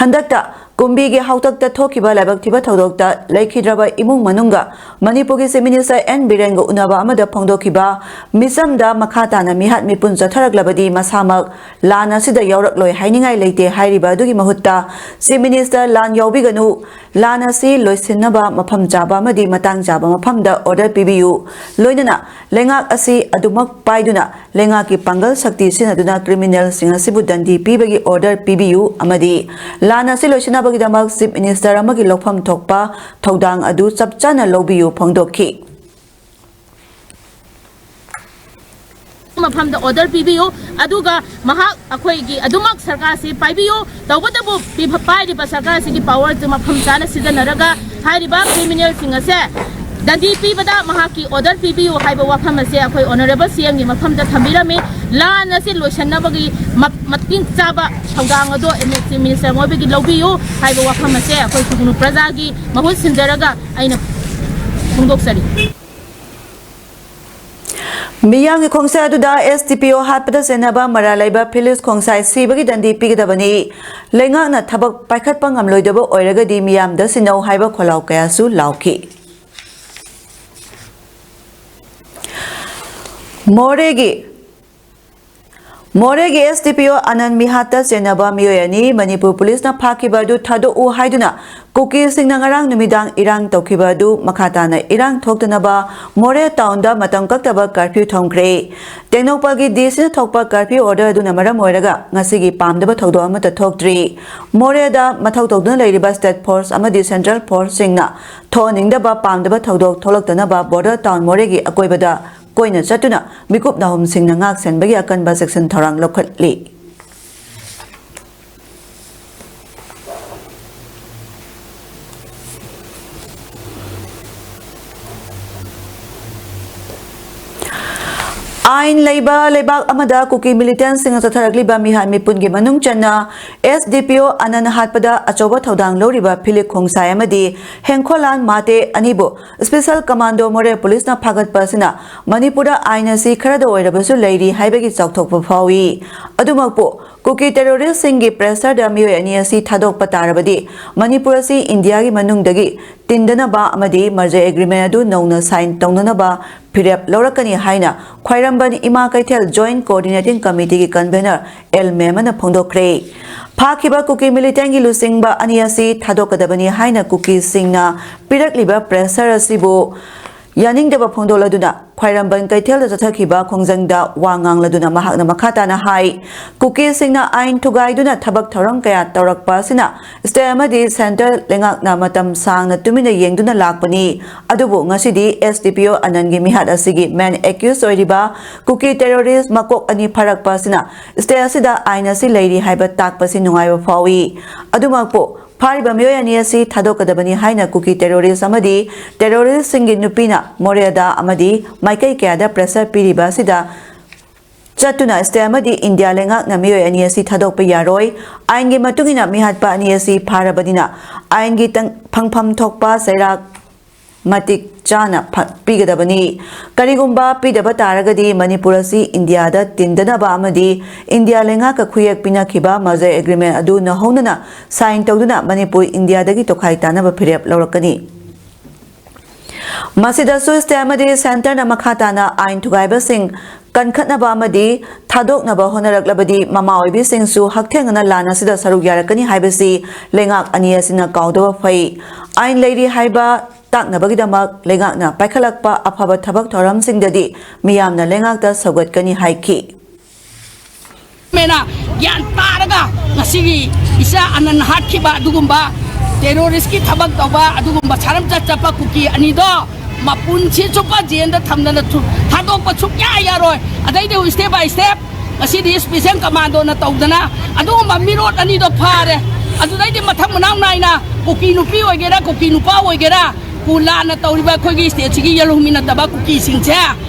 ꯍꯟꯗꯛꯇ ꯀꯨꯝꯕꯤꯒꯤ ꯍꯥꯎꯇꯛꯇ ꯊꯣꯛꯈꯤꯕ ꯂꯥꯏꯕꯛ ꯊꯤꯕ ꯊꯧꯗꯣꯛꯇ ꯂꯩꯈꯤꯗ꯭ꯔꯕ ꯏꯃꯨꯡ ꯃꯅꯨꯡꯒ ꯃꯅꯤꯄꯨꯔꯒꯤ Chief Minister ꯑꯦꯟ ꯕꯤꯔꯦꯟꯒ ꯎꯅꯕ ꯑꯃꯗ ꯐꯣꯡꯗꯣꯛꯈꯤꯕ ꯃꯤꯆꯝꯗ ꯃꯈꯥ ꯇꯥꯅ ꯃꯤꯍꯥꯠ ꯃꯤꯄꯨꯟ ꯆꯠꯊꯔꯛꯂꯕꯗꯤ ꯃꯁꯥꯃꯛ ꯂꯥꯟ ꯑꯁꯤꯗ ꯌꯥꯎꯔꯛꯂꯣꯏ ꯍꯥꯏꯅꯤꯡꯉꯥꯏ ꯂꯩꯇꯦ ꯍꯥꯏꯔꯤꯕ ꯑꯗꯨꯒꯤ ꯃꯍꯨꯠꯇ Chief Minister ꯂꯥꯟ ꯌꯥꯎꯕꯤꯒꯅꯨ, ꯂꯥꯟ ꯑꯁꯤ ꯂꯣꯏꯁꯤꯟꯅꯕ ꯃꯐꯝ ꯆꯥꯕ ꯑꯃꯗꯤ ꯃꯇꯥꯡ ꯆꯥꯕ ꯃꯐꯝꯗ order ꯄꯤꯕꯤꯌꯨ꯫ ꯂꯣꯏꯅꯅ ꯂꯩꯉꯥꯛ ꯑꯁꯤ ꯑꯗꯨꯃꯛ ꯄꯥꯏꯗꯨꯅ ꯂꯩꯉꯥꯛꯀꯤ ꯄꯥꯡꯒꯜ ꯁꯛꯇꯤ ꯁꯤꯖꯤꯟꯅꯗꯨꯅ criminalꯁꯤꯡ ꯑꯁꯤꯕꯨ ꯗꯟꯗꯤ ꯄꯤꯕꯒꯤ order ꯄꯤꯕꯤꯌꯨ ꯑꯃꯗꯤ ꯂꯥꯟ ꯑꯁꯤ ꯂꯣꯏꯁꯤꯟꯅꯕꯒꯤꯗꯃꯛ Chief Minister ꯑꯃꯒꯤ ꯂꯧꯐꯝ ꯊꯣꯛꯄ ꯊꯧꯗꯥꯡ ꯑꯗꯨ ꯆꯞ ꯆꯥꯅ ꯂꯧꯕꯤꯌꯨ ꯐꯣꯡꯗꯣꯛꯈꯤ꯫ ꯃꯐꯝꯗ order ꯄꯤꯕꯤꯌꯨ, ꯑꯗꯨꯒ ꯃꯍꯥꯛ ꯑꯩꯈꯣꯏꯒꯤ ꯑꯗꯨꯃꯛ ꯁꯔꯀꯥꯔꯁꯤ ꯄꯥꯏꯕꯤꯌꯨ꯫ ꯇꯧꯕꯇꯕꯨ ꯄꯤꯕ-, ꯄꯥꯏꯔꯤꯕ ꯁꯔꯀꯥꯔꯁꯤꯒꯤ powerꯗꯨ ꯃꯐꯝ ꯆꯥꯅ ꯁꯤꯖꯤꯟꯅꯔꯒ ꯍꯥꯏꯔꯤꯕ criminalꯁꯤꯡ ꯑꯁꯦ ꯗꯟꯗꯤ ꯄꯤꯕꯗ ꯃꯍꯥꯛꯀꯤ order ꯄꯤꯕꯤꯌꯨ ꯍꯥꯏꯕ ꯋꯥꯐꯝ ꯑꯁꯦ ꯑꯩꯈꯣꯏ Honourable CMꯒꯤ ꯃꯐꯝꯗ ꯊꯝꯕꯤꯔꯝꯃꯤ꯫ ꯂꯥꯟ ꯑꯁꯤ ꯂꯣꯏꯁꯤꯟꯅꯕꯒꯤ ꯃ-, ꯃꯇꯤꯛ ꯆꯥꯕ ꯊꯧꯗꯥꯡ ꯑꯗꯨ Chief Minister ꯃꯣꯏꯕꯒꯤ ꯂꯧꯕꯤꯌꯨ ꯍꯥꯏꯕ ꯋꯥꯐꯝ ꯑꯁꯦ ꯑꯩꯈꯣꯏ ꯁꯨꯒꯨꯅꯨ ꯄ꯭ꯔꯖꯥꯒꯤ ꯃꯍꯨꯠ ꯁꯤꯟꯖꯔꯒ ꯑꯩꯅ ꯐꯣꯡꯗꯣꯛꯆꯔꯤ꯫ ꯃꯤꯌꯥꯝꯒꯤ ꯈꯣꯡꯆꯥꯏ ꯑꯗꯨꯗ SDPO ꯍꯥꯠꯄꯗ ꯆꯦꯟꯅꯕ ꯃꯔꯥꯜ ꯂꯩꯕ ꯐꯤꯂꯤꯛꯁ ꯈꯣꯡꯁꯥꯏ ꯁꯤꯕꯒꯤ ꯗꯟꯗꯤ ꯄꯤꯒꯗꯕꯅꯤ꯫ ꯂꯩꯉꯥꯛꯅ ꯊꯕꯛ ꯄꯥꯏꯈꯠꯄ ꯉꯝꯂꯣꯏꯗꯕ ꯑꯣꯏꯔꯒꯗꯤ ꯃꯤꯌꯥꯝꯗ ꯁꯤꯟꯅꯧ ꯍꯥꯏꯕ ꯈꯣꯜꯂꯥꯎ ꯀꯌꯥꯁꯨ ꯂꯥꯎꯈꯤ꯫ ꯃꯣꯔꯦꯒꯤ ꯃꯣꯔꯦꯒꯤ SDPO ꯑꯅꯟ ꯃꯤꯍꯥꯠꯇ ꯆꯦꯟꯅꯕ ꯃꯤꯑꯣꯏ ꯑꯅꯤ ꯃꯅꯤꯄꯨꯔ ꯄꯨꯂꯤꯁꯅ ꯐꯥꯈꯤꯕ ꯑꯗꯨ ꯊꯥꯗꯣꯛꯎ ꯍꯥꯏꯗꯨꯅ ꯀꯨꯀꯤꯁꯤꯡꯅ ꯉꯔꯥꯡ ꯅꯨꯃꯤꯗꯥꯡ ꯏꯔꯥꯡ ꯇꯧꯈꯤꯕ ꯑꯗꯨ ꯃꯈꯥ ꯇꯥꯅ ꯏꯔꯥꯡ ꯊꯣꯛꯇꯅꯕ ꯃꯣꯔꯦ ꯇꯥꯎꯟꯗ ꯃꯇꯝ ꯀꯛꯇꯕ ꯀꯔꯐ꯭ꯌꯨ ꯊꯝꯈ꯭ꯔꯦ꯫ ꯇꯦꯡꯅꯧꯄꯜꯒꯤ DCꯅ ꯊꯣꯛꯄ ꯀꯔꯐ꯭ꯌꯨ order ꯑꯗꯨꯅ ꯃꯔꯝ ꯑꯣꯏꯔꯒ ꯉꯁꯤꯒꯤ ꯄꯥꯝꯗꯕ ꯊꯧꯗꯣꯛ ꯑꯃꯠꯇ ꯊꯣꯛꯇ꯭ꯔꯤ꯫ ꯃꯣꯔꯦꯗ ꯃꯊꯧ ꯇꯧꯗꯨꯅ ꯂꯩꯔꯤꯕ state force ꯑꯃꯗꯤ central forceꯁꯤꯡꯅ ꯊꯣꯛꯍꯟꯅꯤꯡꯗꯕ ꯄꯥꯝꯗꯕ ꯊꯧꯗꯣꯛ ꯊꯣꯛꯂꯛꯇꯅꯕ ꯕꯣꯔꯗꯔ ꯇꯥꯎꯟ ꯃꯣꯔꯦꯒꯤ ꯑꯀꯣꯏꯕꯗ ꯀꯣꯏꯅ ꯆꯠꯇꯨꯅ ꯃꯤꯀꯨꯞ ꯅꯥꯍꯨꯝꯁꯤꯡꯅ ꯉꯥꯛ ꯁꯦꯟꯕꯒꯤ ꯑꯀꯟꯕ ꯆꯦꯛꯁꯤꯟ ꯊꯧꯔꯥꯡ ꯂꯧꯈꯠꯂꯤ꯫ ꯑꯥꯏꯟ ꯂꯩꯕ ꯂꯩꯕꯥꯛ ꯑꯃꯗ ꯀꯨꯀꯤ ꯃꯤꯂꯤꯇꯦꯟꯁꯤꯡꯅ ꯆꯠꯊꯔꯛꯂꯤꯕ ꯃꯤꯍꯥꯠ ꯃꯤꯄꯨꯟꯒꯤ ꯃꯅꯨꯡ ꯆꯟꯅ ꯑꯦꯁ ꯗꯤ ꯄꯤ ꯑꯣ ꯑꯅꯟ ꯍꯥꯠꯄꯗ ꯑꯆꯧꯕ ꯊꯧꯗꯥꯡ ꯂꯧꯔꯤꯕ ꯐꯤꯂꯤꯛ ꯈꯣꯡꯁꯥꯏ ꯑꯃꯗꯤ ꯍꯦꯡꯈꯣꯂꯥꯟ ꯃꯥꯇꯦ ꯑꯅꯤꯕꯨ ꯁ꯭ꯄꯦꯁꯦꯜ ꯀꯃꯥꯟꯗꯣ ꯃꯣꯔꯦ ꯄꯨꯂꯤꯁꯅ ꯐꯥꯒꯠꯄ ꯑꯁꯤꯅ ꯃꯅꯤꯄꯨꯔꯗ ꯑꯥꯏꯟ ꯑꯁꯤ ꯈꯔꯗ ꯑꯣꯏꯔꯕꯁꯨ ꯂꯩꯔꯤ ꯍꯥꯏꯕꯒꯤ ꯆꯥꯎꯊꯣꯛꯄ ꯐꯥꯎꯏ꯫ ꯑꯗꯨꯃꯛꯄꯨ ꯀꯨꯀꯤ ꯇꯦꯔꯣꯔꯤꯁꯁꯤꯡꯒꯤ ꯄ꯭ꯔꯦꯁꯔꯗ ꯃꯤꯑꯣꯏ ꯑꯅꯤ ꯑꯁꯤ ꯊꯥꯗꯣꯛꯄ ꯇꯥꯔꯕꯗꯤ ꯃꯅꯤꯄꯨꯔ ꯑꯁꯤ ꯏꯟꯗꯤꯌꯥꯒꯤ ꯃꯅꯨꯡꯗꯒꯤ ꯇꯤꯟꯗꯅꯕ ꯑꯃꯗꯤ ꯃꯔꯖꯔ ꯑꯦꯒ꯭ꯔꯤꯃꯦꯟ ꯑꯗꯨ ꯅꯧꯅ ꯁꯥꯏꯟ ꯇꯧꯅꯅꯕ ꯐꯤꯔꯦꯞ ꯂꯧꯔꯛꯀꯅꯤ ꯍꯥꯏꯅ ꯈ꯭ꯋꯥꯏꯔꯝꯕꯟ ꯏꯃꯥ ꯀꯩꯊꯦꯜ ꯖꯣꯏꯟꯠ ꯀꯣꯑꯣꯔꯗꯤꯅꯦꯇꯤꯡ ꯀꯃꯤꯇꯤꯒꯤ ꯀꯟꯚꯦꯅꯔ ꯑꯦꯜ ꯃꯦꯃꯟꯅ ꯐꯣꯡꯗꯣꯛꯈ꯭ꯔꯦ꯫ ꯐꯥꯈꯤꯕ ꯀꯨꯀꯤ ꯃꯤꯂꯤꯇꯦꯟꯒꯤ ꯂꯨꯆꯤꯡꯕ ꯑꯅꯤ ꯑꯁꯤ ꯊꯥꯗꯣꯛꯀꯗꯕꯅꯤ ꯍꯥꯏꯅ ꯀꯨꯀꯤꯁꯤꯡꯅ ꯄꯤꯔꯛꯂꯤꯕ ꯄ꯭ꯔꯦꯁꯔ ꯑꯁꯤꯕꯨ ꯌꯥꯅꯤꯡꯗꯕ ꯐꯣꯡꯗꯣꯛꯂꯗꯨꯅ ꯈ꯭ꯋꯥꯏꯔꯝꯕꯟ ꯀꯩꯊꯦꯜꯗ ꯆꯠꯊꯈꯤꯕ ꯈꯣꯡꯖꯪꯗ ꯋꯥ ꯉꯥꯡꯂꯗꯨꯅ ꯃꯍꯥꯛꯅ ꯃꯈꯥ ꯇꯥꯅ ꯍꯥꯏ, ꯀꯨꯀꯤꯁꯤꯡꯅ ꯑꯥꯏꯟ ꯊꯨꯒꯥꯏꯗꯨꯅ ꯊꯕꯛ ꯊꯧꯔꯝ ꯀꯌꯥ ꯇꯧꯔꯛꯄ ꯑꯁꯤꯅ ꯁ꯭ꯇꯦꯠ ꯑꯃꯗꯤ ꯁꯦꯟꯇꯔ ꯂꯩꯉꯥꯛꯅ ꯃꯇꯝ ꯁꯥꯡꯅ ꯇꯨꯃꯤꯟꯅ ꯌꯦꯡꯗꯨꯅ ꯂꯥꯛꯄꯅꯤ꯫ ꯑꯗꯨꯕꯨ ꯉꯁꯤꯗꯤ ꯑꯦꯁ ꯗꯤ ꯄꯤ ꯑꯣ ꯑꯅꯟꯒꯤ ꯃꯤꯍꯥꯠ ꯑꯁꯤꯒꯤ ꯃꯦꯟ ꯑꯦꯀ꯭ꯌꯨꯁ ꯑꯣꯏꯔꯤꯕ ꯀꯨꯀꯤ ꯇꯦꯔꯣꯔꯤꯁ ꯃꯀꯣꯛ ꯑꯅꯤ ꯐꯥꯔꯛꯄ ꯑꯁꯤꯅ ꯁ꯭ꯇꯦꯠ ꯑꯁꯤꯗ ꯑꯥꯏꯟ ꯑꯁꯤ ꯂꯩꯔꯤ ꯍꯥꯏꯕ ꯇꯥꯛꯄꯁꯤ ꯅꯨꯡꯉꯥꯏꯕ ꯐꯥꯎꯏ꯫ ꯑꯗꯨꯃꯛꯄꯨ ꯐꯥꯔꯤꯕ ꯃꯤꯑꯣꯏ ꯑꯅꯤ ꯑꯁꯤ ꯊꯥꯗꯣꯛꯀꯗꯕꯅꯤ ꯍꯥꯏꯅ ꯀꯨꯀꯤ ꯇꯦꯔꯣꯔꯤꯁ ꯑꯃꯗꯤ ꯇꯦꯔꯣꯔꯤꯁꯁꯤꯡꯒꯤ ꯅꯨꯄꯤꯅ ꯃꯣꯔꯦꯗ ꯑꯃꯗꯤ ꯃꯥꯏꯀꯩ ꯀꯌꯥꯗ ꯄ꯭ꯔꯦꯁꯔ ꯄꯤꯔꯤꯕ ꯑꯁꯤꯗ ꯆꯠꯇꯨꯅ ꯁ꯭ꯇꯦꯠ ꯑꯃꯗꯤ ꯏꯟꯗꯤꯌꯥ ꯂꯩꯉꯥꯛꯅ ꯃꯤꯑꯣꯏ ꯑꯅꯤ ꯑꯁꯤ ꯊꯥꯗꯣꯛꯄ ꯌꯥꯔꯣꯏ, ꯑꯥꯏꯟꯒꯤ ꯃꯇꯨꯡ ꯏꯟꯅ ꯃꯤꯍꯥꯠꯄ ꯑꯅꯤ ꯑꯁꯤ ꯐꯥꯔꯕꯅꯤꯅ ꯑꯥꯏꯟꯒꯤ ꯇꯪ-, ꯐꯪꯐꯝ ꯊꯣꯛꯄ ꯆꯩꯔꯥꯛ ꯃꯇꯤꯛ ꯆꯥꯅ ꯐ-, ꯄꯤꯒꯗꯕꯅꯤ꯫ ꯀꯔꯤꯒꯨꯝꯕ ꯄꯤꯗꯕ ꯇꯥꯔꯒꯗꯤ ꯃꯅꯤꯄꯨꯔ ꯑꯁꯤ ꯏꯟꯗꯤꯌꯥꯗ ꯇꯤꯟꯗꯅꯕ ꯑꯃꯗꯤ ꯏꯟꯗꯤꯌꯥ ꯂꯩꯉꯥꯛꯀ ꯈꯨꯌꯦꯛ ꯄꯤꯅꯈꯤꯕ ꯃꯔꯖꯔ ꯑꯦꯒ꯭ꯔꯤꯃꯦꯟ ꯑꯗꯨ ꯅꯧꯍꯧꯅꯅ ꯁꯥꯏꯟ ꯇꯧꯗꯨꯅ ꯃꯅꯤꯄꯨꯔ ꯏꯟꯗꯤꯌꯥꯗꯒꯤ ꯇꯣꯈꯥꯏ ꯇꯥꯅꯕ ꯐꯤꯔꯦꯞ ꯂꯧꯔꯛꯀꯅꯤ꯫ ꯃꯁꯤꯗꯁꯨ ꯁ꯭ꯇꯦꯠ ꯑꯃꯗꯤ ꯁꯦꯟꯇꯔꯅ ꯃꯈꯥ ꯇꯥꯅ ꯑꯥꯏꯟ ꯊꯨꯒꯥꯏꯕꯁꯤꯡ ꯀꯟꯈꯠꯅꯕ ꯑꯃꯗꯤ ꯊꯥꯗꯣꯛꯅꯕ ꯍꯣꯠꯅꯔꯛꯂꯕꯗꯤ ꯃꯃꯥ ꯑꯣꯏꯕꯤꯁꯤꯡꯁꯨ ꯍꯛꯊꯦꯡꯅꯅ ꯂꯥꯟ ꯑꯁꯤꯗ ꯁꯔꯨꯛ ꯌꯥꯔꯛꯀꯅꯤ ꯍꯥꯏꯕꯁꯤ ꯂꯩꯉꯥꯛ ꯑꯅꯤ ꯑꯁꯤꯅ ꯀꯥꯎꯗꯕ ꯐꯩ꯫ ꯑꯥꯏꯟ ꯂꯩꯔꯤ ꯍꯥꯏꯕ ꯇꯥꯛꯅꯕꯒꯤꯗꯃꯛ ꯂꯩꯉꯥꯛꯅ ꯄꯥꯏꯈꯠꯂꯛꯄ ꯑꯐꯕ ꯊꯕꯛ ꯊꯧꯔꯝꯁꯤꯡꯗꯗꯤ ꯃꯤꯌꯥꯝꯅ ꯂꯩꯉꯥꯛꯇ ꯁꯧꯒꯠꯀꯅꯤ ꯍꯥꯏꯈꯤ꯫ ꯃꯦꯅ ꯒ꯭ꯌꯥꯟ ꯇꯥꯔꯒ ꯉꯁꯤꯒꯤ ꯏꯆꯥ ꯑꯅꯟ ꯍꯥꯠꯈꯤꯕ ꯑꯗꯨꯒꯨꯝꯕ ꯇꯦꯔꯣꯔꯤꯁꯀꯤ ꯊꯕꯛ ꯇꯧꯕ ꯑꯗꯨꯒꯨꯝꯕ ꯁꯥꯔꯝꯆꯠ ꯆꯠꯄ ꯀꯨꯀꯤ ꯑꯅꯤꯗꯣ ꯃꯄꯨꯟꯁꯤ ꯆꯨꯞꯄ ꯖꯦꯜꯗ ꯊꯝꯗꯅ ꯊꯨ-, ꯊꯥꯗꯣꯛꯄ ꯁꯨꯛꯌꯥ ꯌꯥꯔꯣꯏ꯫ ꯑꯗꯩꯗꯤ ꯁ꯭ꯇꯦꯞ ꯕꯥꯏ ꯁ꯭ꯇꯦꯞ ꯉꯁꯤꯗꯤ ꯁ꯭ꯄꯦꯁꯦꯜ ꯀꯃꯥꯟꯗꯣꯅ ꯇꯧꯗꯅ ꯑꯗꯨꯒꯨꯝꯕ ꯃꯤꯔꯣꯠ ꯑꯅꯤꯗꯣ ꯐꯥꯔꯦ꯫ ꯑꯗꯨꯗꯩꯗꯤ ꯃꯊꯪ ꯃꯅꯥꯎ ꯅꯥꯏꯅ ꯀꯨꯀꯤ ꯅꯨꯄꯤ ꯑꯣꯏꯒꯦꯔꯥ, ꯀꯨꯀꯤ ꯅꯨꯄꯥ ꯑꯣꯏꯒꯦꯔꯥ, ꯂꯥꯟꯅ ꯇꯧꯔꯤꯕ ꯑꯩꯈꯣꯏꯒꯤ ꯁ꯭ꯇꯦꯠꯁꯤꯒꯤ ꯌꯦꯜꯍꯧꯃꯤ ꯅꯠꯇꯕ ꯀꯨꯀꯤꯁꯤꯡꯁꯦ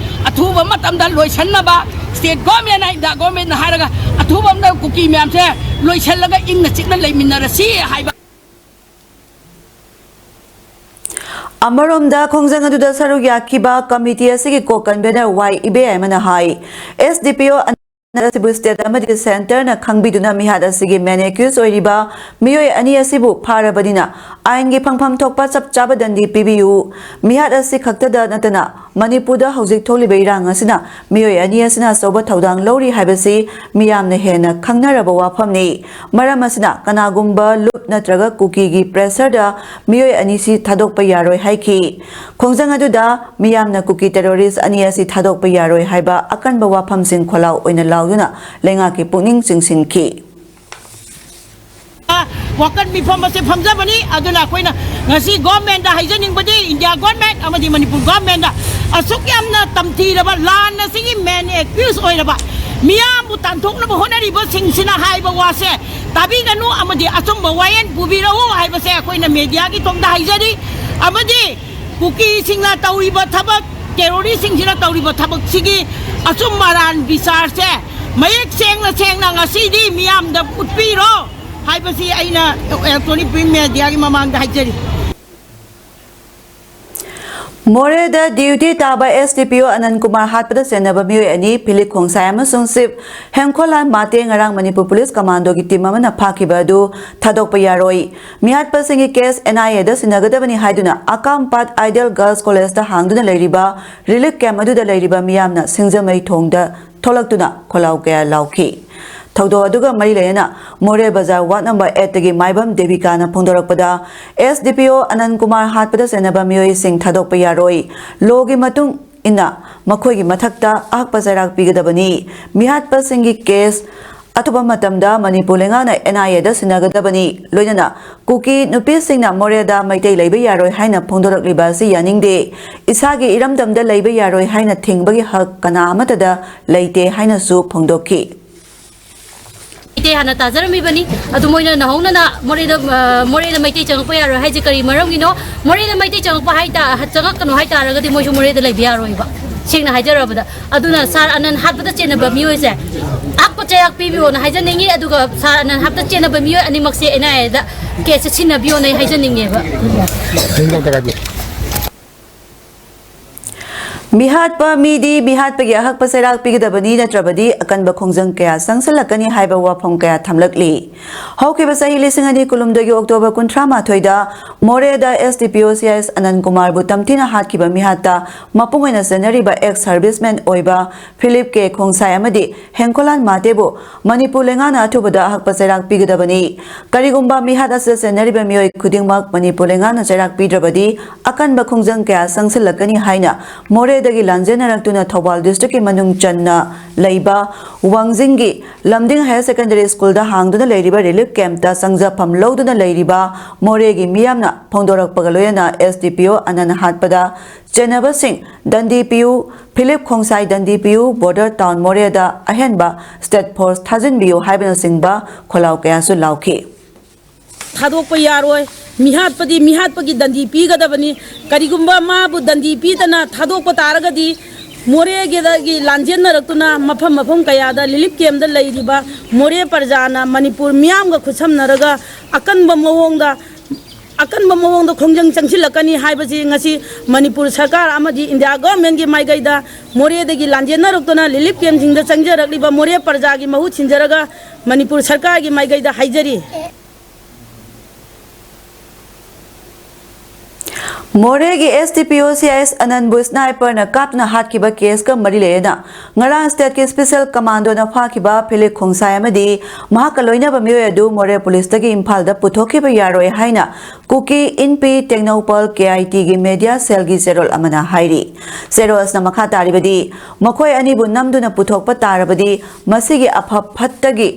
ꯑꯊꯨꯕ ꯃꯇꯝꯗ ꯂꯣꯏꯁꯤꯟꯅꯕ ꯁ꯭ꯇꯦꯠ ꯒꯣꯔꯃꯦꯟꯅ, ꯏꯟꯗꯤꯌꯥ ꯒꯣꯔꯃꯦꯟꯅ ꯍꯥꯏꯔꯒ ꯑꯊꯨꯕ ꯑꯃꯗ ꯀꯨꯀꯤ ꯃꯌꯥꯝꯁꯦ ꯂꯣꯏꯁꯤꯜꯂꯒ ꯏꯪꯅ ꯆꯤꯛꯅ ꯂꯩꯃꯤꯟꯅꯔꯁꯤ ꯍꯥꯏꯕ꯫ ꯑꯃꯔꯣꯝꯗ, ꯈꯣꯡꯖꯪ ꯑꯗꯨꯗ ꯁꯔꯨꯛ ꯌꯥꯈꯤꯕ ꯀꯃꯤꯇꯤ ꯑꯁꯤꯒꯤ ꯀꯣ ꯀꯟꯚꯦꯅꯔ ꯋꯥꯏ ꯏꯕꯦꯌꯥꯏꯃꯅ ꯍꯥꯏ, ꯑꯦꯁ ꯗꯤ ꯄꯤ ꯑꯣ ꯑꯁꯤꯕꯨ ꯁ꯭ꯇꯦꯠ ꯑꯃꯗꯤ ꯁꯦꯟꯇꯔꯅ ꯈꯪꯕꯤꯗꯨꯅ ꯃꯤꯍꯥꯠ ꯑꯁꯤꯒꯤ ꯃꯦꯟ ꯑꯦꯀ꯭ꯌꯨꯁ ꯑꯣꯏꯔꯤꯕ ꯃꯤꯑꯣꯏ ꯑꯅꯤ ꯑꯁꯤꯕꯨ ꯐꯥꯔꯕꯅꯤꯅ ꯑꯥꯏꯟꯒꯤ ꯐꯪꯐꯝ ꯊꯣꯛꯄ ꯆꯞ ꯆꯥꯕ ꯗꯟꯗꯤ ꯄꯤꯕꯤꯌꯨ꯫ ꯃꯤꯍꯥꯠ ꯑꯁꯤ ꯈꯛꯇꯗ ꯅꯠꯇꯅ ꯃꯅꯤꯄꯨꯔꯗ ꯍꯧꯖꯤꯛ ꯊꯣꯛꯂꯤꯕ ꯏꯔꯥꯡ ꯑꯁꯤꯅ ꯃꯤꯑꯣꯏ ꯑꯅꯤ ꯑꯁꯤꯅ ꯑꯆꯧꯕ ꯊꯧꯗꯥꯡ ꯂꯧꯔꯤ ꯍꯥꯏꯕꯁꯤ ꯃꯤꯌꯥꯝꯅ ꯍꯦꯟꯅ ꯈꯪꯅꯔꯕ ꯋꯥꯐꯝꯅꯤ꯫ ꯃꯔꯝ ꯑꯁꯤꯅ ꯀꯅꯥꯒꯨꯝꯕ ꯂꯨꯞ ꯅꯠꯇ꯭ꯔꯒ ꯀꯨꯀꯤꯒꯤ ꯄ꯭ꯔꯦꯁꯔꯗ ꯃꯤꯑꯣꯏ ꯑꯅꯤꯁꯤ ꯊꯥꯗꯣꯛꯄ ꯌꯥꯔꯣꯏ ꯍꯥꯏꯈꯤ꯫ ꯈꯣꯡꯖꯪ ꯑꯗꯨꯗ ꯃꯤꯌꯥꯝꯅ ꯀꯨꯀꯤ ꯇꯦꯔꯣꯔꯤꯁ ꯑꯅꯤ ꯑꯁꯤ ꯊꯥꯗꯣꯛꯄ ꯌꯥꯔꯣꯏ ꯍꯥꯏꯕ ꯑꯀꯟꯕ ꯋꯥꯐꯝꯁꯤꯡ ꯈꯣꯜꯂꯥꯎ ꯑꯣꯏꯅ ꯂꯥꯎꯗꯨꯅ ꯂꯩꯉꯥꯛꯀꯤ ꯄꯨꯛꯅꯤꯡ ꯆꯤꯡꯁꯤꯟꯈꯤ꯫ ꯋꯥꯀꯠ ꯃꯤꯐꯝ ꯑꯁꯦ ꯐꯝꯖꯕꯅꯤ꯫ ꯑꯗꯨꯅ ꯑꯩꯈꯣꯏꯅ ꯉꯁꯤ ꯒꯣꯔꯃꯦꯟꯗ ꯍꯥꯏꯖꯅꯤꯡꯕꯗꯤ, ꯏꯟꯗꯤꯌꯥ ꯒꯣꯔꯃꯦꯟ ꯑꯃꯗꯤ ꯃꯅꯤꯄꯨꯔ ꯒꯣꯔꯃꯦꯟꯗ ꯑꯁꯨꯛ ꯌꯥꯝꯅ ꯇꯝꯊꯤꯔꯕ ꯂꯥꯟ ꯑꯁꯤꯒꯤ ꯃꯦꯟ ꯑꯦꯀ꯭ꯌꯨꯁ ꯑꯣꯏꯔꯕ ꯃꯤꯌꯥꯝꯕꯨ ꯇꯥꯟꯊꯣꯛꯅꯕ ꯍꯣꯠꯅꯔꯤꯕꯁꯤꯡꯁꯤꯅ ꯍꯥꯏꯕ ꯋꯥꯁꯦ ꯇꯥꯕꯤꯒꯅꯨ ꯑꯃꯗꯤ ꯑꯆꯨꯝꯕ ꯋꯥꯌꯦꯜ ꯄꯨꯕꯤꯔꯛꯎ ꯍꯥꯏꯕꯁꯦ ꯑꯩꯈꯣꯏꯅ ꯃꯦꯗꯤꯌꯥꯒꯤ ꯊꯣꯡꯗ ꯍꯥꯏꯖꯔꯤ꯫ ꯑꯃꯗꯤ ꯀꯨꯀꯤꯁꯤꯡꯅ ꯇꯧꯔꯤꯕ ꯊꯕꯛ, ꯇꯦꯔꯣꯔꯤꯁꯁꯤꯡꯁꯤꯅ ꯇꯧꯔꯤꯕ ꯊꯕꯛꯁꯤꯒꯤ ꯑꯆꯨꯝ ꯑꯔꯥꯟ ꯕꯤꯆꯥꯔꯁꯦ ꯃꯌꯦꯛ ꯁꯦꯡꯅ ꯁꯦꯡꯅ ꯉꯁꯤꯗꯤ ꯃꯤꯌꯥꯝꯗ ꯎꯠꯄꯤꯔꯣ ꯍꯥꯏꯕꯁꯤ ꯑꯩꯅ ꯏꯂꯦꯛꯇ꯭ꯔꯣꯅꯤꯛ ꯄ꯭ꯔꯤꯟꯠ ꯃꯦꯗꯤꯌꯥꯒꯤ ꯃꯃꯥꯡꯗ ꯍꯥꯏꯖꯔꯤ꯫ ꯃꯣꯔꯦꯗ ꯗ꯭ꯌꯨꯇꯤ ꯇꯥꯕ ꯑꯦꯁ ꯗꯤ ꯄꯤ ꯑꯣ ꯑꯅꯟ ꯀꯨꯃꯥꯔ ꯍꯥꯠꯄꯗ ꯆꯦꯟꯅꯕ ꯃꯤꯑꯣꯏ ꯑꯅꯤ, ꯐꯤꯂꯤꯞ ꯈꯣꯡꯁꯥꯏ ꯑꯃꯁꯨꯡ ꯁꯤꯞ ꯍꯦꯝꯈꯣꯂꯥꯜ ꯃꯥꯇꯦ, ꯉꯔꯥꯡ ꯃꯅꯤꯄꯨꯔ ꯄꯨꯂꯤꯁ ꯀꯃꯥꯟꯗꯣꯒꯤ ꯇꯤꯝ ꯑꯃꯅ ꯐꯥꯈꯤꯕ ꯑꯗꯨ ꯊꯥꯗꯣꯛꯄ ꯌꯥꯔꯣꯏ꯫ ꯃꯤꯍꯥꯠꯄꯁꯤꯡꯒꯤ ꯀꯦꯁ ꯑꯦꯟ ꯑꯥꯏ ꯑꯦꯗ ꯁꯤꯟꯅꯒꯗꯕꯅꯤ ꯍꯥꯏꯗꯨꯅ ꯑꯀꯥꯝꯄꯥꯠ ꯑꯥꯏꯗꯤꯌꯦꯜ ꯒꯔꯜꯁ ꯀꯣꯂꯦꯖꯇ ꯍꯥꯡꯗꯨꯅ ꯂꯩꯔꯤꯕ ꯔꯤꯂꯤꯐ ꯀꯦꯝꯞ ꯑꯗꯨꯗ ꯂꯩꯔꯤꯕ ꯃꯤꯌꯥꯝꯅ ꯁꯤꯡꯖꯃꯩ ꯊꯣꯡꯗ ꯊꯣꯛꯂꯛꯇꯨꯅ ꯈꯣꯜꯂꯥꯎ ꯀꯌꯥ ꯂꯥꯎꯈꯤ꯫ ꯊꯧꯗꯣꯛ ꯑꯗꯨꯒ ꯃꯔꯤ ꯂꯩꯅꯅ ꯃꯣꯔꯦ ꯕꯖꯥꯔ ꯋꯥꯔꯗ ꯅꯝꯕꯔ ꯑꯩꯠꯇꯒꯤ ꯃꯥꯏꯕꯝ ꯗꯦꯕꯤꯀꯥꯅ ꯐꯣꯡꯗꯣꯔꯛꯄꯗ, ꯑꯦꯁ ꯗꯤ ꯄꯤ ꯑꯣ ꯑꯅꯟ ꯀꯨꯃꯥꯔ ꯍꯥꯠꯄꯗ ꯆꯦꯟꯅꯕ ꯃꯤꯑꯣꯏꯁꯤꯡ ꯊꯥꯗꯣꯛꯄ ꯌꯥꯔꯣꯏ꯫ ꯂꯣꯒꯤ ꯃꯇꯨꯡ ꯏꯟꯅ ꯃꯈꯣꯏꯒꯤ ꯃꯊꯛꯇ ꯑꯍꯛꯄ ꯆꯩꯔꯥꯛ ꯄꯤꯒꯗꯕꯅꯤ꯫ ꯃꯤꯍꯥꯠꯄꯁꯤꯡꯒꯤ ꯀꯦꯁ ꯑꯊꯨꯕ ꯃꯇꯝꯗ ꯃꯅꯤꯄꯨꯔ ꯂꯩꯉꯥꯛꯅ ꯑꯦꯟ ꯑꯥꯏ ꯑꯦꯗ ꯁꯤꯟꯅꯒꯗꯕꯅꯤ꯫ ꯂꯣꯏꯅꯅ ꯀꯨꯀꯤ ꯅꯨꯄꯤꯁꯤꯡꯅ ꯃꯣꯔꯦꯗ ꯃꯩꯇꯩ ꯂꯩꯕ ꯌꯥꯔꯣꯏ ꯍꯥꯏꯅ ꯐꯣꯡꯗꯣꯔꯛꯂꯤꯕ ꯑꯁꯤ ꯌꯥꯅꯤꯡꯗꯦ꯫ ꯏꯁꯥꯒꯤ ꯏꯔꯝꯗꯝꯗ ꯂꯩꯕ ꯌꯥꯔꯣꯏ ꯍꯥꯏꯅ ꯊꯤꯡꯕꯒꯤ ꯍꯛ ꯀꯅꯥ ꯑꯃꯠꯇꯗ ꯂꯩꯇꯦ ꯍꯥꯏꯅꯁꯨ ꯐꯣꯡꯗꯣꯛꯈꯤ꯫ ꯃꯩꯇꯩ ꯍꯥꯟꯅ ꯇꯥꯖꯔꯝꯃꯤꯕꯅꯤ꯫ ꯑꯗꯨ ꯃꯣꯏꯅ ꯅꯧꯍꯧꯅꯅ ꯃꯣꯔꯦꯗ, ꯑ, ꯃꯣꯔꯦꯗ ꯃꯩꯇꯩ ꯆꯪꯉꯛꯄ ꯌꯥꯔꯣꯏ ꯍꯥꯏꯁꯦ ꯀꯔꯤ ꯃꯔꯝꯒꯤꯅꯣ? ꯃꯣꯔꯦꯗ ꯃꯩꯇꯩ ꯆꯪꯉꯛꯄ ꯍꯥꯏꯇꯥ-, ꯆꯪꯉꯛꯀꯅꯨ ꯍꯥꯏꯇꯥꯔꯒꯗꯤ ꯃꯣꯏꯁꯨ ꯃꯣꯔꯦꯗ ꯂꯩꯕ ꯌꯥꯔꯣꯏꯕ꯫ ꯁꯦꯡꯅ ꯍꯥꯏꯖꯔꯕꯗ꯫ ꯑꯗꯨꯅ ꯁꯥꯔ ꯑꯅꯟ ꯍꯥꯠꯄꯗ ꯆꯦꯟꯅꯕ ꯃꯤꯑꯣꯏꯁꯦ ꯍꯥꯠꯄ ꯆꯩꯔꯥꯛ ꯄꯤꯕꯤꯌꯣꯅ ꯍꯥꯏꯖꯅꯤꯡꯉꯤ, ꯑꯗꯨꯒ ꯁꯥꯔ ꯑꯅꯟ ꯍꯥꯠꯄꯗ ꯆꯦꯟꯅꯕ ꯃꯤꯑꯣꯏ ꯑꯅꯤꯃꯛꯁꯦ ꯑꯦꯟ ꯑꯥꯏ ꯑꯦꯗ ꯀꯦꯁꯁꯦ ꯁꯤꯟꯅꯕꯤꯌꯣꯅ ꯑꯩ ꯍꯥꯏꯖꯅꯤꯡꯉꯦꯕ꯫ ꯃꯤꯍꯥꯠꯄ ꯃꯤꯗꯤ ꯃꯤꯍꯥꯠꯄꯒꯤ ꯑꯍꯛꯄ ꯆꯩꯔꯥꯛ ꯄꯤꯒꯗꯕꯅꯤ, ꯅꯠꯇ꯭ꯔꯕꯗꯤ ꯑꯀꯟꯕ ꯈꯣꯡꯖꯪ ꯀꯌꯥ ꯆꯪꯁꯤꯜꯂꯛꯀꯅꯤ ꯍꯥꯏꯕ ꯋꯥꯐꯝ ꯀꯌꯥ ꯊꯝꯂꯛꯂꯤ꯫ ꯍꯧꯈꯤꯕ ꯆꯍꯤ ꯂꯤꯁꯤꯡ ꯑꯅꯤ ꯀꯨꯟꯍꯨꯝꯗꯣꯏꯒꯤ ꯑꯣꯛꯇꯣꯕꯔ ꯀꯨꯟꯊ꯭ꯔꯥ ꯃꯥꯊꯣꯏꯗ ꯃꯣꯔꯦꯗ ꯑꯦꯁ ꯗꯤ ꯄꯤ ꯑꯣ ꯁꯤ ꯑꯥꯏ ꯑꯦꯁ ꯑꯅꯟ ꯀꯨꯃꯥꯔꯕꯨ ꯇꯝꯊꯤꯅ ꯍꯥꯠꯈꯤꯕ ꯃꯤꯍꯥꯠꯇ ꯃꯄꯨꯡ ꯑꯣꯏꯅ ꯆꯦꯟꯅꯔꯤꯕ ꯑꯦꯛꯁ ꯁꯔꯚꯤꯁꯃꯦꯟ ꯑꯣꯏꯕ ꯐꯤꯂꯤꯞ ꯀꯦ ꯈꯣꯡꯁꯥꯏ ꯑꯃꯗꯤ ꯍꯦꯡꯈꯣꯂꯥꯟ ꯃꯥꯇꯦꯕꯨ ꯃꯅꯤꯄꯨꯔ ꯂꯩꯉꯥꯛꯅ ꯑꯊꯨꯕꯗ ꯑꯍꯛꯄ ꯆꯩꯔꯥꯛ ꯄꯤꯒꯗꯕꯅꯤ꯫ ꯀꯔꯤꯒꯨꯝꯕ ꯃꯤꯍꯥꯠ ꯑꯁꯤꯗ ꯆꯦꯟꯅꯔꯤꯕ ꯃꯤꯑꯣꯏ ꯈꯨꯗꯤꯡꯃꯛ ꯃꯅꯤꯄꯨꯔ ꯂꯩꯉꯥꯛꯅ ꯆꯩꯔꯥꯛ ꯄꯤꯗ꯭ꯔꯕꯗꯤ ꯑꯀꯟꯕ ꯈꯣꯡꯖꯪ ꯀꯌꯥ ꯆꯪꯁꯤꯜꯂꯛꯀꯅꯤ ꯍꯥꯏꯅ ꯃꯣꯔꯦꯗꯒꯤ ꯂꯥꯟꯖꯦꯟꯅꯔꯛꯇꯨꯅ ꯊꯧꯕꯥꯜ ꯗꯤꯁꯇ꯭ꯔꯤꯛꯀꯤ ꯃꯅꯨꯡ ꯆꯟꯅ ꯂꯩꯕ ꯋꯥꯡꯖꯤꯡꯒꯤ ꯂꯝꯗꯤꯡ ꯍꯥꯌꯔ ꯁꯦꯀꯦꯟꯗꯔꯤ ꯁ꯭ꯀꯨꯜꯗ ꯍꯥꯡꯗꯨꯅ ꯂꯩꯔꯤꯕ ꯔꯤꯂꯤꯐ ꯀꯦꯝꯞꯇ ꯆꯪꯖꯐꯝ ꯂꯧꯗꯨꯅ ꯂꯩꯔꯤꯕ ꯃꯣꯔꯦꯒꯤ ꯃꯤꯌꯥꯝꯅ ꯐꯣꯡꯗꯣꯔꯛꯄꯒ ꯂꯣꯏꯅꯅ ꯑꯦꯁ ꯗꯤ ꯄꯤ ꯑꯣ ꯑꯅꯟ ꯍꯥꯠꯄꯗ ꯆꯦꯟꯅꯕꯁꯤꯡ ꯗꯟꯗꯤ ꯄꯤꯌꯨ, ꯐꯤꯂꯤꯞ ꯈꯣꯡꯁꯥꯏ ꯗꯟꯗꯤ ꯄꯤꯌꯨ, ꯕꯣꯔꯗꯔ ꯇꯥꯎꯟ ꯃꯣꯔꯦꯗ ꯑꯍꯦꯟꯕ ꯁ꯭ꯇꯦꯠ ꯐꯣꯔꯁ ꯊꯥꯖꯤꯟꯕꯤꯌꯨ ꯍꯥꯏꯕꯅꯆꯤꯡꯕ ꯈꯣꯜꯂꯥꯎ ꯀꯌꯥꯁꯨ ꯂꯥꯎꯈꯤ꯫ ꯊꯥꯗꯣꯛꯄ ꯌꯥꯔꯣꯏ꯫ ꯃꯤꯍꯥꯠꯄꯗꯤ ꯃꯤꯍꯥꯠꯄꯒꯤ ꯗꯟꯗꯤ ꯄꯤꯒꯗꯕꯅꯤ꯫ ꯀꯔꯤꯒꯨꯝꯕ ꯃꯥꯕꯨ ꯗꯟꯗꯤ ꯄꯤꯗꯅ ꯊꯥꯗꯣꯛꯄ ꯇꯥꯔꯒꯗꯤ ꯃꯣꯔꯦꯒꯤꯗꯒꯤ ꯂꯥꯟꯖꯦꯟꯅꯔꯛꯇꯨꯅ ꯃꯐꯝ ꯃꯐꯝ ꯀꯌꯥꯗ ꯔꯤꯂꯤꯐ ꯀꯦꯝꯞꯇ ꯂꯩꯔꯤꯕ ꯃꯣꯔꯦ ꯄ꯭ꯔꯖꯥꯅ ꯃꯅꯤꯄꯨꯔ ꯃꯤꯌꯥꯝꯒ ꯈꯨꯠꯁꯝꯅꯔꯒ ꯑꯀꯟꯕ ꯃꯑꯣꯡꯗ ꯑꯀꯟꯕ ꯃꯑꯣꯡꯗ ꯈꯣꯡꯖꯪ ꯆꯪꯁꯤꯜꯂꯛꯀꯅꯤ ꯍꯥꯏꯕꯁꯤ ꯉꯁꯤ ꯃꯅꯤꯄꯨꯔ ꯁꯔꯀꯥꯔ ꯑꯃꯗꯤ ꯏꯟꯗꯤꯌꯥ ꯒꯣꯔꯃꯦꯟꯒꯤ ꯃꯥꯏꯀꯩꯗ ꯃꯣꯔꯦꯗꯒꯤ ꯂꯥꯟꯖꯦꯟꯅꯔꯛꯇꯨꯅ ꯔꯤꯂꯤꯐ ꯀꯦꯝꯞꯁꯤꯡꯗ ꯆꯪꯖꯔꯛꯂꯤꯕ ꯃꯣꯔꯦ ꯄ꯭ꯔꯖꯥꯒꯤ ꯃꯍꯨꯠ ꯁꯤꯟꯖꯔꯒ ꯃꯅꯤꯄꯨꯔ ꯁꯔꯀꯥꯔꯒꯤ ꯃꯥꯏꯀꯩꯗ ꯍꯥꯏꯖꯔꯤ꯫ ꯃꯣꯔꯦꯒꯤ ꯑꯦꯁ ꯗꯤ ꯄꯤ ꯑꯣ ꯁꯤ ꯑꯥꯏ ꯑꯦꯁ ꯑꯅꯟꯕꯨ ꯁ꯭ꯅꯥꯏꯄꯔꯅ ꯀꯥꯞꯇꯨꯅ ꯍꯥꯠꯈꯤꯕ ꯀꯦꯁꯀ ꯃꯔꯤ ꯂꯩꯅꯅ ꯉꯔꯥꯡ ꯁ꯭ꯇꯦꯠꯀꯤ ꯁ꯭ꯄꯦꯁꯦꯜ ꯀꯃꯥꯟꯗꯣꯅ ꯐꯥꯈꯤꯕ ꯐꯤꯂꯤꯞ ꯈꯣꯡꯁꯥꯏ ꯑꯃꯗꯤ ꯃꯍꯥꯛꯀ ꯂꯣꯏꯅꯕ ꯃꯤꯑꯣꯏ ꯑꯗꯨ ꯃꯣꯔꯦ ꯄꯨꯂꯤꯁꯇꯒꯤ ꯏꯝꯐꯥꯜꯗ ꯄꯨꯊꯣꯛꯈꯤꯕ ꯌꯥꯔꯣꯏ ꯍꯥꯏꯅ ꯀꯨꯀꯤ ꯏꯟꯄꯤ ꯇꯦꯡꯅꯧꯄꯜ ꯀꯦ ꯑꯥꯏ ꯇꯤꯒꯤ ꯃꯦꯗꯤꯌꯥ ꯁꯦꯜꯒꯤ ꯆꯦꯔꯣꯜ ꯑꯃꯅ ꯍꯥꯏꯔꯤ꯫ ꯆꯦꯔꯣꯜ ꯑꯁꯤꯅ ꯃꯈꯥ ꯇꯥꯔꯤꯕꯗꯤ, ꯃꯈꯣꯏ ꯑꯅꯤꯕꯨ ꯅꯝꯗꯨꯅ ꯄꯨꯊꯣꯛꯄ ꯇꯥꯔꯕꯗꯤ ꯃꯁꯤꯒꯤ ꯑꯐ ꯐꯠꯇꯒꯤ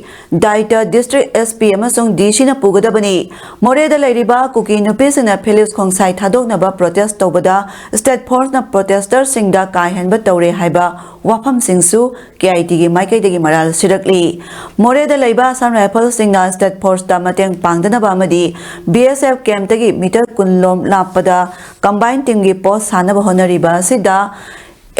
ꯗꯥꯏꯇ ꯗꯤꯁꯇ꯭ꯔꯤꯛ ꯑꯦꯁ ꯄꯤ ꯑꯃꯁꯨꯡ ꯗꯤ ꯁꯤꯅ ꯄꯨꯒꯗꯕꯅꯤ꯫ ꯃꯣꯔꯦꯗ ꯂꯩꯔꯤꯕ ꯀꯨꯀꯤ ꯅꯨꯄꯤꯁꯤꯡꯅ ꯐꯤꯂꯤꯞꯁ ꯈꯣꯡꯁꯥꯏ ꯊꯥꯗꯣꯛꯅꯕ ꯄ꯭ꯔꯣꯇꯦꯁ ꯇꯧꯕꯗ ꯁ꯭ꯇꯦꯠ ꯐꯣꯔꯁꯅ ꯄ꯭ꯔꯣꯇꯦꯁꯇꯔꯁꯤꯡꯗ ꯀꯥꯏꯍꯟꯕ ꯇꯧꯔꯦ ꯍꯥꯏꯕ ꯋꯥꯐꯝꯁꯤꯡꯁꯨ ꯀꯦ ꯑꯥꯏ ꯇꯤꯒꯤ ꯃꯥꯏꯀꯩꯗꯒꯤ ꯃꯔꯥꯜ ꯁꯤꯔꯛꯂꯤ꯫ ꯃꯣꯔꯦꯗ ꯂꯩꯕ ꯑꯁꯥꯝ ꯔꯥꯏꯐꯜꯁꯤꯡꯅ ꯁ꯭ꯇꯦꯠ ꯐꯣꯔꯁꯇ ꯃꯇꯦꯡ ꯄꯥꯡꯗꯅꯕ ꯑꯃꯗꯤ ꯕꯤ ꯑꯦꯁ ꯑꯦꯐ ꯀꯦꯝꯞꯇꯒꯤ ꯃꯤꯇꯔ ꯀꯨꯟ ꯂꯣꯝ ꯂꯥꯞꯄꯗ ꯀꯝꯕꯥꯏꯟ ꯇꯤꯝꯒꯤ ꯄꯣꯁ ꯁꯥꯅꯕ ꯍꯣꯠꯅꯔꯤꯕ ꯑꯁꯤꯗ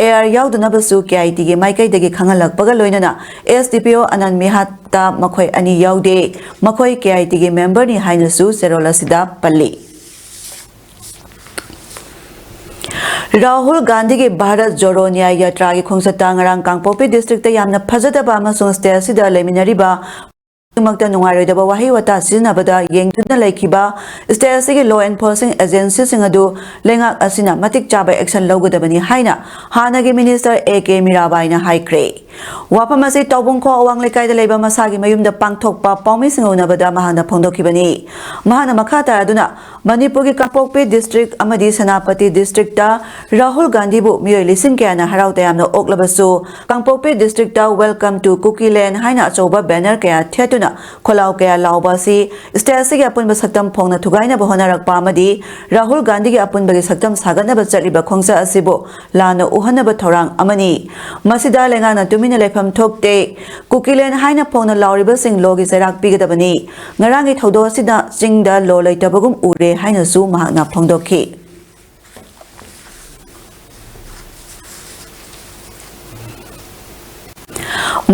ꯑꯦ ꯑꯥꯔ ꯌꯥꯎꯗꯅꯕꯁꯨ ꯀꯦ ꯑꯥꯏ ꯇꯤꯒꯤ ꯃꯥꯏꯀꯩꯗꯒꯤ ꯈꯪꯍꯜꯂꯛꯄꯒ ꯂꯣꯏꯅꯅ ꯑꯦꯁ ꯗꯤ ꯄꯤ ꯑꯣ ꯑꯅꯟ ꯃꯤꯍꯥꯠꯇ ꯃꯈꯣꯏ ꯑꯅꯤ ꯌꯥꯎꯗꯦ, ꯃꯈꯣꯏ ꯀꯦ ꯑꯥꯏ ꯇꯤꯒꯤ ꯃꯦꯝꯕꯔꯅꯤ ꯍꯥꯏꯅꯁꯨ ꯆꯦꯔꯣꯜ ꯑꯁꯤꯗ ꯄꯜꯂꯤ꯫ ꯔꯥꯍꯨꯜ ꯒꯥꯟꯙꯤꯒꯤ ꯚꯥꯔꯠ ꯖꯣꯔꯣ ꯅ꯭ꯌꯥꯌ ꯌꯥꯇ꯭ꯔꯥꯒꯤ ꯈꯣꯡꯆꯠꯇ ꯉꯔꯥꯡ ꯀꯥꯡꯄꯣꯛꯄꯤ ꯗꯤꯁꯇ꯭ꯔꯤꯛꯇ ꯌꯥꯝꯅ ꯐꯖꯗꯕ ꯑꯃꯁꯨꯡ ꯁ꯭ꯇꯦꯠ ꯑꯁꯤꯗ ꯂꯩꯃꯤꯟꯅꯔꯤꯕ ꯈꯨꯗꯤꯡꯃꯛꯇ ꯅꯨꯡꯉꯥꯏꯔꯣꯏꯗꯕ ꯋꯥꯍꯩ ꯋꯥꯇꯥ ꯁꯤꯖꯤꯟꯅꯕꯗ ꯌꯦꯡꯗꯨꯅ ꯂꯩꯈꯤꯕ ꯁ꯭ꯇꯦꯠ ꯑꯁꯤꯒꯤ ꯂꯣ ꯑꯦꯟꯐꯣꯔꯁꯤꯡ ꯑꯦꯖꯦꯟꯁꯤꯁꯤꯡ ꯑꯗꯨ ꯂꯩꯉꯥꯛ ꯑꯁꯤꯅ ꯃꯇꯤꯛ ꯆꯥꯕ ꯑꯦꯛꯁꯟ ꯂꯧꯒꯗꯕꯅꯤ ꯍꯥꯏꯅ ꯍꯥꯟꯅꯒꯤ ꯃꯤꯅꯤꯁꯇꯔ ꯑꯦ ꯀꯦ ꯃꯤꯔꯥꯕꯥꯏꯅ ꯍꯥꯏꯈ꯭ꯔꯦ꯫ ꯋꯥꯐꯝ ꯑꯁꯤ ꯇꯥꯎꯕꯨꯡꯈꯣꯛ ꯑꯋꯥꯡ ꯂꯩꯀꯥꯏꯗ ꯂꯩꯕ ꯃꯁꯥꯒꯤ ꯃꯌꯨꯝꯗ ꯄꯥꯡꯊꯣꯛꯄ ꯄꯥꯎꯃꯤꯁꯤꯡꯒ ꯎꯅꯕꯗ ꯃꯍꯥꯛꯅ ꯐꯣꯡꯗꯣꯛꯈꯤꯕꯅꯤ꯫ ꯃꯍꯥꯛꯅ ꯃꯈꯥ ꯇꯥꯔꯗꯨꯅ ꯃꯅꯤꯄꯨꯔꯒꯤ ꯀꯥꯡꯄꯣꯛꯄꯤ ꯗꯤꯁꯇ꯭ꯔꯤꯛ ꯑꯃꯗꯤ ꯁꯦꯅꯥꯄꯇꯤ ꯗꯤꯁꯇ꯭ꯔꯤꯛꯇ ꯔꯥꯍꯨꯜ ꯒꯥꯟꯙꯤꯕꯨ ꯃꯤꯑꯣꯏ ꯂꯤꯁꯤꯡ ꯀꯌꯥꯅ ꯍꯔꯥꯎ ꯇꯌꯥꯝꯅ ꯑꯣꯛꯂꯕꯁꯨ, ꯀꯥꯡꯄꯣꯛꯄꯤ ꯗꯤꯁꯇ꯭ꯔꯤꯛꯇ "Welcome to Kukiland" ꯍꯥꯏꯅ ꯑꯆꯧꯕ ꯕꯦꯅꯔ ꯀꯌꯥ ꯊꯦꯠꯇꯨꯅ ꯈꯣꯜꯂꯥꯎ ꯀꯌꯥ ꯂꯥꯎꯕ ꯑꯁꯤ ꯁ꯭ꯇꯦꯠ ꯑꯁꯤꯒꯤ ꯑꯄꯨꯟꯕ ꯁꯛꯇꯝ ꯐꯣꯡꯅ ꯊꯨꯒꯥꯏꯅꯕ ꯍꯣꯠꯅꯔꯛꯄ ꯑꯃꯗꯤ ꯔꯥꯍꯨꯜ ꯒꯥꯟꯙꯤꯒꯤ ꯑꯄꯨꯟꯕꯒꯤ ꯁꯛꯇꯝ ꯁꯥꯒꯠꯅꯕ ꯆꯠꯂꯤꯕ ꯈꯣꯡꯆꯠ ꯑꯁꯤꯕꯨ ꯂꯥꯟꯅ ꯎꯍꯟꯅꯕ ꯊꯧꯔꯥꯡ ꯑꯃꯅꯤ꯫ ꯃꯁꯤꯗ ꯂꯩꯉꯥꯛꯅ ꯇꯨꯃꯤꯟꯅ ꯂꯩꯐꯝ ꯊꯣꯛꯇꯦ꯫ "ꯀꯨꯀꯤꯂꯦꯟ" ꯍꯥꯏꯅ ꯐꯣꯡꯅ ꯂꯥꯎꯔꯤꯕꯁꯤꯡ ꯂꯣꯒꯤ ꯆꯩꯔꯥꯛ ꯄꯤꯒꯗꯕꯅꯤ꯫ ꯉꯔꯥꯡꯒꯤ ꯊꯧꯗꯣꯛ ꯑꯁꯤꯗ ꯆꯤꯡꯗ ꯂꯣ ꯂꯩꯇꯕꯒꯨꯝ ꯎꯔꯦ ꯍꯥꯏꯅꯁꯨ ꯃꯍꯥꯛꯅ ꯐꯣꯡꯗꯣꯛꯈꯤ꯫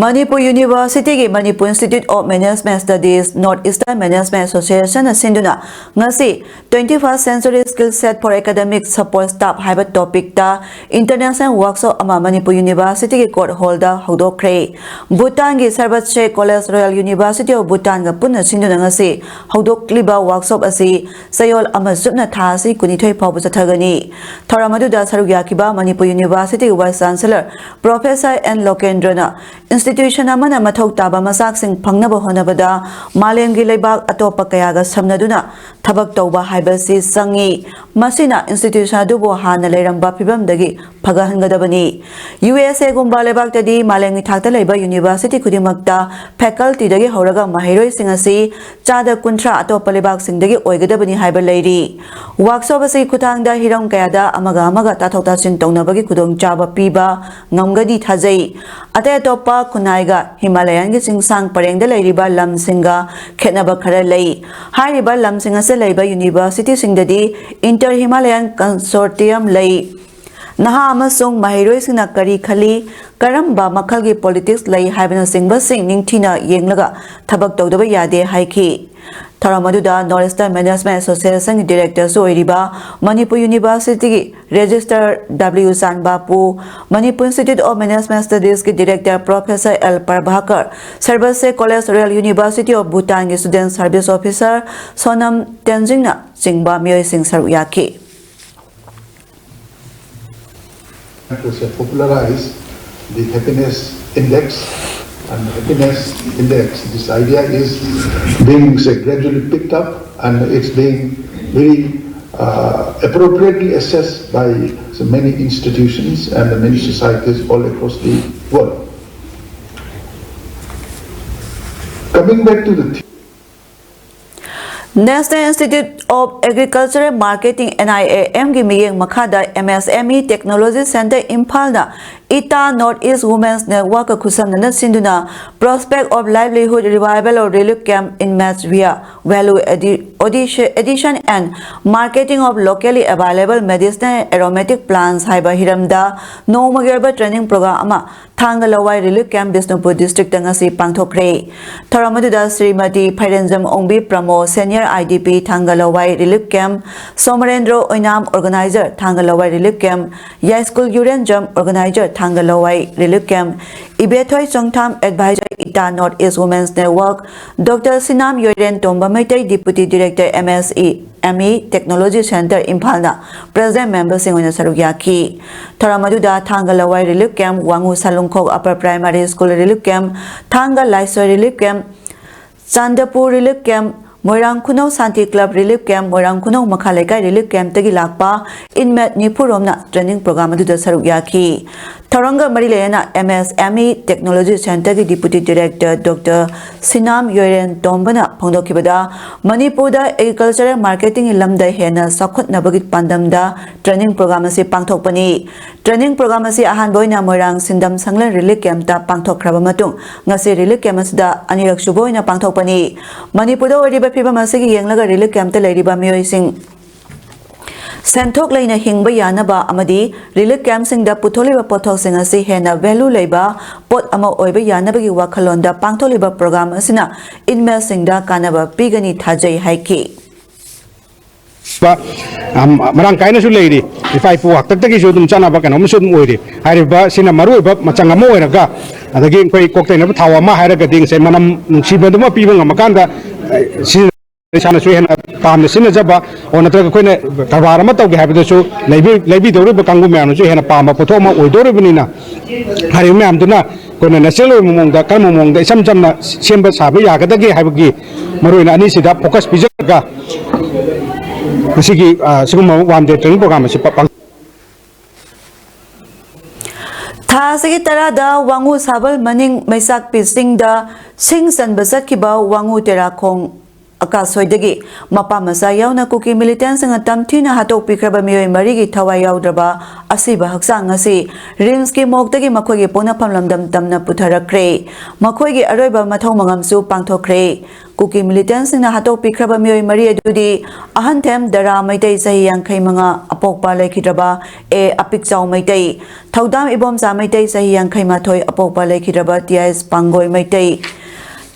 ꯃꯅꯤꯄꯨꯔ ꯌꯨꯅꯤꯚꯔꯁꯤꯇꯤꯒꯤ Manipur Institute of Management Studies, North Eastern Management Association ꯅ ꯁꯤꯟꯗꯨꯅ ꯉꯁꯤ "Twenty-first Century Skill Set for Academic Support Staff" ꯍꯥꯏꯕ ꯇꯣꯄꯤꯛꯇ ꯏꯟꯇꯔꯅꯦꯁꯅꯦꯜ ꯋꯥꯔꯛꯁꯣꯞ ꯑꯃ ꯃꯅꯤꯄꯨꯔ ꯌꯨꯅꯤꯚꯔꯁꯤꯇꯤꯒꯤ ꯀꯣꯔꯠ ꯍꯣꯜꯗ ꯍꯧꯗꯣꯛꯈ꯭ꯔꯦ꯫ ꯚꯨꯇꯥꯟꯒꯤ ꯁꯔꯕꯠꯁꯦ ꯀꯣꯂꯦꯖ ꯔꯣꯌꯦꯜ ꯌꯨꯅꯤꯚꯔꯁꯤꯇꯤ ꯑꯣꯐ ꯚꯨꯇꯥꯟꯒ ꯄꯨꯟꯅ ꯁꯤꯟꯗꯨꯅ ꯉꯁꯤ ꯍꯧꯗꯣꯛꯂꯤꯕ ꯋꯥꯔꯛꯁꯣꯞ ꯑꯁꯤ ꯆꯌꯣꯜ ꯑꯃ ꯆꯨꯞꯅ ꯊꯥ ꯑꯁꯤ ꯀꯨꯟꯅꯤꯊꯣꯏ ꯐꯥꯎꯕ ꯆꯠꯊꯒꯅꯤ꯫ ꯊꯧꯔꯝ ꯑꯗꯨꯗ ꯁꯔꯨꯛ ꯌꯥꯈꯤꯕ ꯃꯅꯤꯄꯨꯔ ꯌꯨꯅꯤꯚꯔꯁꯤꯇꯤꯒꯤ ꯚꯥꯏꯁ ꯆꯥꯟꯁꯦꯂꯔ ꯄ꯭ꯔꯣꯐꯦꯁꯔ ꯑꯦꯟ ꯂꯣꯀꯦꯟꯗ꯭ꯔꯅ institution ꯑꯃꯅ ꯃꯊꯧ ꯇꯥꯕ ꯃꯆꯥꯛꯁꯤꯡ ꯐꯪꯅꯕ ꯍꯣꯠꯅꯕꯗ ꯃꯥꯂꯦꯝꯒꯤ ꯂꯩꯕꯥꯛ ꯑꯇꯣꯞꯄ ꯀꯌꯥꯒ ꯁꯝꯅꯗꯨꯅ ꯊꯕꯛ ꯇꯧꯕ ꯍꯥꯏꯕꯁꯤ ꯆꯪꯏ꯫ ꯃꯁꯤꯅ institution ꯑꯗꯨꯕꯨ ꯍꯥꯟꯅ ꯂꯩꯔꯝꯕ ꯐꯤꯕꯝꯗꯒꯤ ꯐꯒꯠꯍꯟꯒꯗꯕꯅꯤ꯫ ꯌꯨ ꯑꯦꯁ ꯑꯦꯒꯨꯝꯕ ꯂꯩꯕꯥꯛꯇꯗꯤ ꯃꯥꯂꯦꯝꯒꯤ ꯊꯥꯛꯇ ꯂꯩꯕ ꯌꯨꯅꯤꯚꯔꯁꯤꯇꯤ ꯈꯨꯗꯤꯡꯃꯛꯇ ꯐꯦꯀꯜꯇꯤꯗꯒꯤ ꯍꯧꯔꯒ ꯃꯍꯩꯔꯣꯏꯁꯤꯡ ꯑꯁꯤ ꯆꯥꯗ ꯀꯨꯟꯊ꯭ꯔꯥ ꯑꯇꯣꯞꯄ ꯂꯩꯕꯥꯛꯁꯤꯡꯗꯒꯤ ꯑꯣꯏꯒꯗꯕꯅꯤ ꯍꯥꯏꯕ ꯂꯩꯔꯤ꯫ ꯋꯥꯔꯛꯁꯣꯞ ꯑꯁꯤꯒꯤ ꯈꯨꯠꯊꯥꯡꯗ ꯍꯤꯔꯝ ꯀꯌꯥꯗ ꯑꯃꯒ ꯑꯃꯒ ꯇꯥꯊꯣꯛ ꯇꯥꯁꯤꯟ ꯇꯧꯅꯕꯒꯤ ꯈꯨꯗꯣꯡꯆꯥꯕ ꯄꯤꯕ ꯉꯝꯒꯅꯤ ꯊꯥꯖꯩ꯫ ꯑꯇꯩ ꯑꯇꯣꯞꯄ ꯈꯨꯟꯅꯥꯏꯒ ꯍꯤꯃꯥꯂꯌꯥꯟꯒꯤ ꯆꯤꯡꯁꯥꯡ ꯄꯔꯦꯡꯗ ꯂꯩꯔꯤꯕ ꯂꯝꯁꯤꯡꯒ ꯈꯦꯠꯅꯕ ꯈꯔ ꯂꯩ꯫ ꯍꯥꯏꯔꯤꯕ ꯂꯝꯁꯤꯡ ꯑꯁꯤꯗ ꯂꯩꯕ ꯌꯨꯅꯤꯚꯔꯁꯤꯇꯤꯁꯤꯡꯗꯗꯤ ꯏꯟꯇꯔ ꯍꯤꯃꯥꯂꯌꯥꯟ ꯀꯟꯁꯣꯔꯇꯤꯌꯝ ꯂꯩ꯫ ꯅꯍꯥ ꯑꯃꯁꯨꯡ ꯃꯍꯩꯔꯣꯏꯁꯤꯡꯅ ꯀꯔꯤ ꯈꯜꯂꯤ, ꯀꯔꯝꯕ ꯃꯈꯜꯒꯤ ꯄꯣꯂꯤꯇꯤꯛꯁ ꯂꯩ ꯍꯥꯏꯕꯅꯆꯤꯡꯕꯁꯤꯡ ꯅꯤꯡꯊꯤꯅ ꯌꯦꯡꯂꯒ ꯊꯕꯛ ꯇꯧꯗꯕ ꯌꯥꯗꯦ ꯍꯥꯏꯈꯤ꯫ ꯊꯧꯔꯝ ꯑꯗꯨꯗ North Eastern Management Associationꯒꯤ ꯗꯤꯔꯦꯛꯇꯔꯁꯨ ꯑꯣꯏꯔꯤꯕ ꯃꯅꯤꯄꯨꯔ ꯌꯨꯅꯤꯚꯔꯁꯤꯇꯤꯒꯤ ꯔꯦꯖꯤꯁꯇꯔ ꯗꯕ꯭ꯂꯤꯎ ꯆꯥꯟꯕꯥꯄꯨ, ꯃꯅꯤꯄꯨꯔ ꯏꯟꯁꯇꯤꯇ꯭ꯌꯨꯠ ꯑꯣꯐ ꯃꯦꯅꯦꯖꯃꯦꯟꯠ ꯁ꯭ꯇꯗꯤꯁꯀꯤ director professor L Prabhakar, Sherubtse college royal university of ꯚꯨꯇꯥꯟꯒꯤ ꯁ꯭ꯇꯨꯗꯦꯟꯠ ꯁꯔꯚꯤꯁ ꯑꯣꯐꯤꯁꯔ ꯁꯣꯅꯝ ꯇꯦꯟꯖꯤꯡꯅ ꯆꯤꯡꯕ ꯃꯤꯑꯣꯏꯁꯤꯡ ꯁꯔꯨꯛ ꯌꯥꯈꯤ꯫ To say, popularize the happiness index and happiness index. This idea is being, say, gradually picked up, and it's being very uh, appropriately assessed by so many institutions and many societies all across the world. Coming back to the National Institute of Agricultural Marketing, NIAM ꯒꯤ ꯃꯤꯠꯌꯦꯡ ꯃꯈꯥꯗ MSME Technology Centre ꯏꯝꯐꯥꯜꯅ ꯏꯇꯥ North East Women's Network ꯀ ꯈꯨꯠꯁꯝꯅꯅ ꯁꯤꯟꯗꯨꯅ Prospect of Livelihood Revival or Relief Camp in Maths via Value Addition and Marketing of Locally Available Medicinal Aromatic Plants ꯍꯥꯏꯕ ꯍꯤꯔꯝꯗ ꯅꯣꯡꯃꯒꯤ ꯑꯣꯏꯕ training program ꯑꯃ ꯊꯥꯡꯒ ꯂꯋꯥꯏ Relief Camp, ꯕꯤꯁꯅꯨꯄꯨꯔ district ꯇ ꯉꯁꯤ ꯄꯥꯡꯊꯣꯛꯈ꯭ꯔꯦ꯫ ꯊꯧꯔꯝ ꯑꯗꯨꯗ ꯁ꯭ꯔꯤꯃꯇꯤ ꯐꯩꯔꯦꯟꯖꯝ ꯑꯣꯡꯕꯤ ꯄ꯭ꯔꯃꯣ, Senior IDP, ꯊꯥꯡꯒ ꯂꯋꯥꯏ Relief Camp, ꯁꯣꯃꯔꯦꯟꯗ꯭ꯔꯣ ꯑꯣꯏꯅꯥꯝ, Organizer, ꯊꯥꯡꯒ ꯂꯋꯥꯏ Relief Camp, ꯌꯥꯏꯁ꯭ꯀꯨꯜ ꯌꯨꯔꯦꯟꯖꯝ, Organizer, ꯊꯥꯡꯒ ꯂꯋꯥꯏ Relief Camp, ꯏꯕꯦꯊꯣꯏ ꯆꯣꯡꯊꯥꯝ, Advisor, ꯏꯇꯥ North East Women's Network, Doctor ꯁꯤꯅꯥꯝ ꯌꯣꯏꯔꯦꯟ ꯇꯣꯝꯕ Meitei, Deputy Director, MSME Technology Centre ꯏꯝꯐꯥꯜꯅ President member ꯁꯤꯡ ꯑꯣꯏꯅ ꯁꯔꯨꯛ ꯌꯥꯈꯤ꯫ ꯊꯧꯔꯝ ꯑꯗꯨꯗ ꯊꯥꯡꯒ ꯂꯋꯥꯏ Relief Camp, ꯋꯥꯉꯨ ꯁꯥꯂꯨꯡꯈꯣꯛ Upper Primary School Relief Camp, ꯊꯥꯡꯒ ꯂꯥꯏꯁꯣꯏ Relief Camp, ꯆꯥꯟꯗꯄꯨꯔ Relief Camp, ꯃꯣꯏꯔꯥꯡ ꯈꯨꯅꯧ ꯁꯥꯟꯇꯤ ꯀ꯭ꯂꯕ ꯔꯤꯂꯤꯐ ꯀꯦꯝꯞ, ꯃꯣꯏꯔꯥꯡ ꯈꯨꯅꯧ ꯃꯈꯥ ꯂꯩꯀꯥꯏ ꯔꯤꯂꯤꯐ ꯀꯦꯝꯞꯇꯒꯤ ꯂꯥꯛꯄ ꯏꯟꯃꯦꯠ ꯅꯤꯐꯨ ꯔꯣꯝꯅ ꯇ꯭ꯔꯦꯅꯤꯡ ꯄ꯭ꯔꯣꯒ꯭ꯔꯥꯝ ꯑꯗꯨꯗ ꯁꯔꯨꯛ ꯌꯥꯈꯤ꯫ ꯊꯧꯔꯝꯒ ꯃꯔꯤ ꯂꯩꯅꯅ ꯑꯦꯝ ꯑꯦꯁ ꯑꯦꯝ ꯏ ꯇꯦꯛꯅꯣꯂꯣꯖꯤ ꯁꯦꯟꯇꯔꯒꯤ ꯗꯤꯄꯨꯇꯤ ꯗꯤꯔꯦꯛꯇꯔ ꯗꯣꯛꯇꯔ ꯁꯤꯅꯥꯝ ꯌꯣꯏꯔꯦꯟ ꯇꯣꯝꯕꯅ ꯐꯣꯡꯗꯣꯛꯈꯤꯕꯗ, ꯃꯅꯤꯄꯨꯔꯗ ꯑꯦꯒ꯭ꯔꯤꯀꯜꯆꯔꯦꯜ ꯃꯥꯔꯀꯦꯇꯤꯡꯒꯤ ꯂꯝꯗ ꯍꯦꯟꯅ ꯆꯥꯎꯈꯠꯅꯕꯒꯤ ꯄꯥꯟꯗꯝꯗ ꯇ꯭ꯔꯦꯅꯤꯡ ꯄ꯭ꯔꯣꯒ꯭ꯔꯥꯝ ꯑꯁꯤ ꯄꯥꯡꯊꯣꯛꯄꯅꯤ꯫ ꯇ꯭ꯔꯦꯅꯤꯡ ꯄ꯭ꯔꯣꯒ꯭ꯔꯥꯝ ꯑꯁꯤ ꯑꯍꯥꯟꯕ ꯑꯣꯏꯅ ꯃꯣꯏꯔꯥꯡ ꯁꯤꯟꯗꯝ ꯁꯪꯂꯦꯟ ꯔꯤꯂꯤꯐ ꯀꯦꯝꯞꯇ ꯄꯥꯡꯊꯣꯛꯈ꯭ꯔꯕ ꯃꯇꯨꯡ, ꯉꯁꯤ ꯔꯤꯂꯤꯐ ꯀꯦꯝꯞ ꯑꯁꯤꯗ ꯑꯅꯤꯔꯛ ꯁꯨꯕ ꯑꯣꯏꯅ ꯄꯥꯡꯊꯣꯛꯄꯅꯤ꯫ ꯃꯅꯤꯄꯨꯔꯗ ꯑꯣꯏꯔꯤꯕ ꯐꯤꯕꯝ ꯑꯁꯤꯒꯤ ꯌꯦꯡꯂꯒ ꯔꯤꯂꯤꯐ ꯀꯦꯝꯞꯇ ꯂꯩꯔꯤꯕ ꯃꯤꯑꯣꯏꯁꯤꯡ ꯁꯦꯟꯊꯣꯛ ꯂꯩꯅ ꯍꯤꯡꯕ ꯌꯥꯅꯕ ꯑꯃꯗꯤ ꯔꯤꯂꯤꯐ ꯀꯦꯝꯞꯁꯤꯡꯗ ꯄꯨꯊꯣꯛꯂꯤꯕ ꯄꯣꯠꯊꯣꯛꯁꯤꯡ ꯑꯁꯤ ꯍꯦꯟꯅ ꯚꯦꯂꯨ ꯂꯩꯕ ꯄꯣꯠ ꯑꯃ ꯑꯣꯏꯕ ꯌꯥꯅꯕꯒꯤ ꯋꯥꯈꯜꯂꯣꯟꯗ ꯄꯥꯡꯊꯣꯛꯂꯤꯕ ꯄ꯭ꯔꯣꯒ꯭ꯔꯥꯝ ꯑꯁꯤꯅ ꯏꯟꯃꯦꯠꯁꯤꯡꯗ ꯀꯥꯟꯅꯕ ꯄꯤꯒꯅꯤ ꯊꯥꯖꯩ ꯍꯥꯏꯈꯤ꯫ ꯕ, ꯑꯝ, ꯃꯔꯥꯡ ꯀꯥꯏꯅꯁꯨ ꯂꯩꯔꯤ꯫ ꯏꯄꯥ ꯏꯄꯨ ꯍꯥꯛꯇꯛꯇꯒꯤꯁꯨ ꯑꯗꯨꯝ ꯆꯠꯅꯕ ꯀꯩꯅꯣꯝꯁꯨ ꯑꯗꯨꯝ ꯑꯣꯏꯔꯤ꯫ ꯍꯥꯏꯔꯤꯕ ꯁꯤꯅ ꯃꯔꯨꯑꯣꯏꯕ ꯃꯆꯪ ꯑꯃ ꯑꯣꯏꯔꯒ, ꯑꯗꯒꯤ ꯑꯩꯈꯣꯏ ꯀꯣꯛ ꯇꯩꯅꯕ ꯊꯥꯎ ꯑꯃ ꯍꯥꯏꯔꯒꯗꯤ ꯉꯁꯥꯏ ꯃꯅꯝ ꯅꯨꯡꯁꯤꯕꯗꯨꯃ ꯄꯤꯕ ꯉꯝꯃꯀꯥꯟꯗ, ꯑ, ꯁꯤꯖꯤꯟꯅ-, ꯏꯁꯥꯅꯁꯨ ꯍꯦꯟꯅ ꯄꯥꯝꯅ ꯁꯤꯖꯤꯟꯅꯖꯕ, ꯑꯣ, ꯅꯠꯇ꯭ꯔꯒ ꯑꯩꯈꯣꯏꯅ ꯀꯔꯕꯥꯔ ꯑꯃ ꯇꯧꯒꯦ ꯍꯥꯏꯕꯗꯁꯨ ꯂꯩꯕꯤ-, ꯂꯩꯕꯤꯗꯧꯔꯤꯕ ꯀꯥꯡꯕꯨ ꯃꯌꯥꯝꯅꯁꯨ ꯍꯦꯟꯅ ꯄꯥꯝꯕ ꯄꯣꯠꯊꯣꯛ ꯑꯃ ꯑꯣꯏꯗꯧꯔꯤꯕꯅꯤꯅ, ꯍꯥꯏꯔꯤꯕ ꯃꯌꯥꯝꯗꯨꯅ ꯑꯩꯈꯣꯏꯅ ꯅꯦꯆꯔꯦꯜ ꯑꯣꯏꯕ ꯃꯑꯣꯡꯗ ꯀꯔꯝꯕ ꯃꯑꯣꯡꯗ ꯏꯆꯝ ꯆꯝꯅ ꯁꯦꯝꯕ ꯁꯥꯕ ꯌꯥꯒꯗꯒꯦ ꯍꯥꯏꯕꯒꯤ ꯃꯔꯨꯑꯣꯏꯅ ꯑꯅꯤꯁꯤꯗ ꯐꯣꯀꯁ ꯄꯤꯖꯔꯒ ꯃꯁꯤꯒꯤ, ꯑ, ꯁꯤꯒꯨꯝꯕ ꯋꯥꯟ ꯗꯦ ꯇ꯭ꯔꯦꯅꯤꯡ ꯄ꯭ꯔꯣꯒ꯭ꯔꯥꯝ ꯑꯁꯤ ꯄꯥꯡ- ꯊꯥ ꯑꯁꯤꯒꯤ ꯇꯔꯥꯗ ꯋꯥꯉꯨ ꯁꯥꯕꯜ ꯃꯅꯤꯡ ꯃꯩꯆꯥꯛꯄꯤ ꯆꯤꯡꯗ ꯁꯤꯡ ꯆꯟꯕ ꯆꯠꯈꯤꯕ ꯋꯥꯉꯨ ꯇꯦꯔꯥꯈꯣꯡ ꯑꯀꯥꯁꯣꯏꯗꯒꯤ ꯃꯄꯥ ꯃꯆꯥ ꯌꯥꯎꯅ ꯀꯨꯀꯤ ꯃꯤꯂꯤꯇꯦꯟꯁꯤꯡꯅ ꯇꯝꯊꯤꯅ ꯍꯥꯠꯇꯣꯛꯄꯤꯈ꯭ꯔꯕ ꯃꯤꯑꯣꯏ ꯃꯔꯤꯒꯤ ꯊꯋꯥꯏ ꯌꯥꯎꯗ꯭ꯔꯕ ꯑꯁꯤꯕ ꯍꯛꯆꯥꯡ ꯑꯁꯤ ꯔꯤꯝꯁꯀꯤ ꯃꯣꯔꯒꯇꯒꯤ ꯃꯈꯣꯏꯒꯤ ꯄꯣꯛꯅꯐꯝ ꯂꯝꯗꯝ ꯇꯝꯅ ꯄꯨꯊꯔꯛꯈ꯭ꯔꯦ꯫ ꯃꯈꯣꯏꯒꯤ ꯑꯔꯣꯏꯕ ꯃꯊꯧ ꯃꯉꯝꯁꯨ ꯄꯥꯡꯊꯣꯛꯈ꯭ꯔꯦ꯫ ꯀꯨꯀꯤ ꯃꯤꯂꯤꯇꯦꯟꯁꯤꯡꯅ ꯍꯥꯠꯇꯣꯛꯄꯤꯈ꯭ꯔꯕ ꯃꯤꯑꯣꯏ ꯃꯔꯤ ꯑꯗꯨꯗꯤ ꯑꯍꯟꯊꯦꯝ ꯗꯔꯥ ꯃꯩꯇꯩ ꯆꯍꯤ ꯌꯥꯡꯈꯩ ꯃꯉꯥ ꯑꯄꯣꯛꯄ ꯂꯩꯈꯤꯗ꯭ꯔꯕ ꯑꯦ ꯑꯄꯤꯛꯆꯥꯎ ꯃꯩꯇꯩ, ꯊꯧꯗꯥꯝ ꯏꯕꯣꯝꯆꯥ ꯃꯩꯇꯩ ꯆꯍꯤ ꯌꯥꯡꯈꯩ ꯃꯥꯊꯣꯏ ꯑꯄꯣꯛꯄ ꯂꯩꯈꯤꯗ꯭ꯔꯕ ꯇꯤ ꯑꯥꯏ ꯑꯦꯁ ꯄꯥꯡꯒꯣꯏ ꯃꯩꯇꯩ,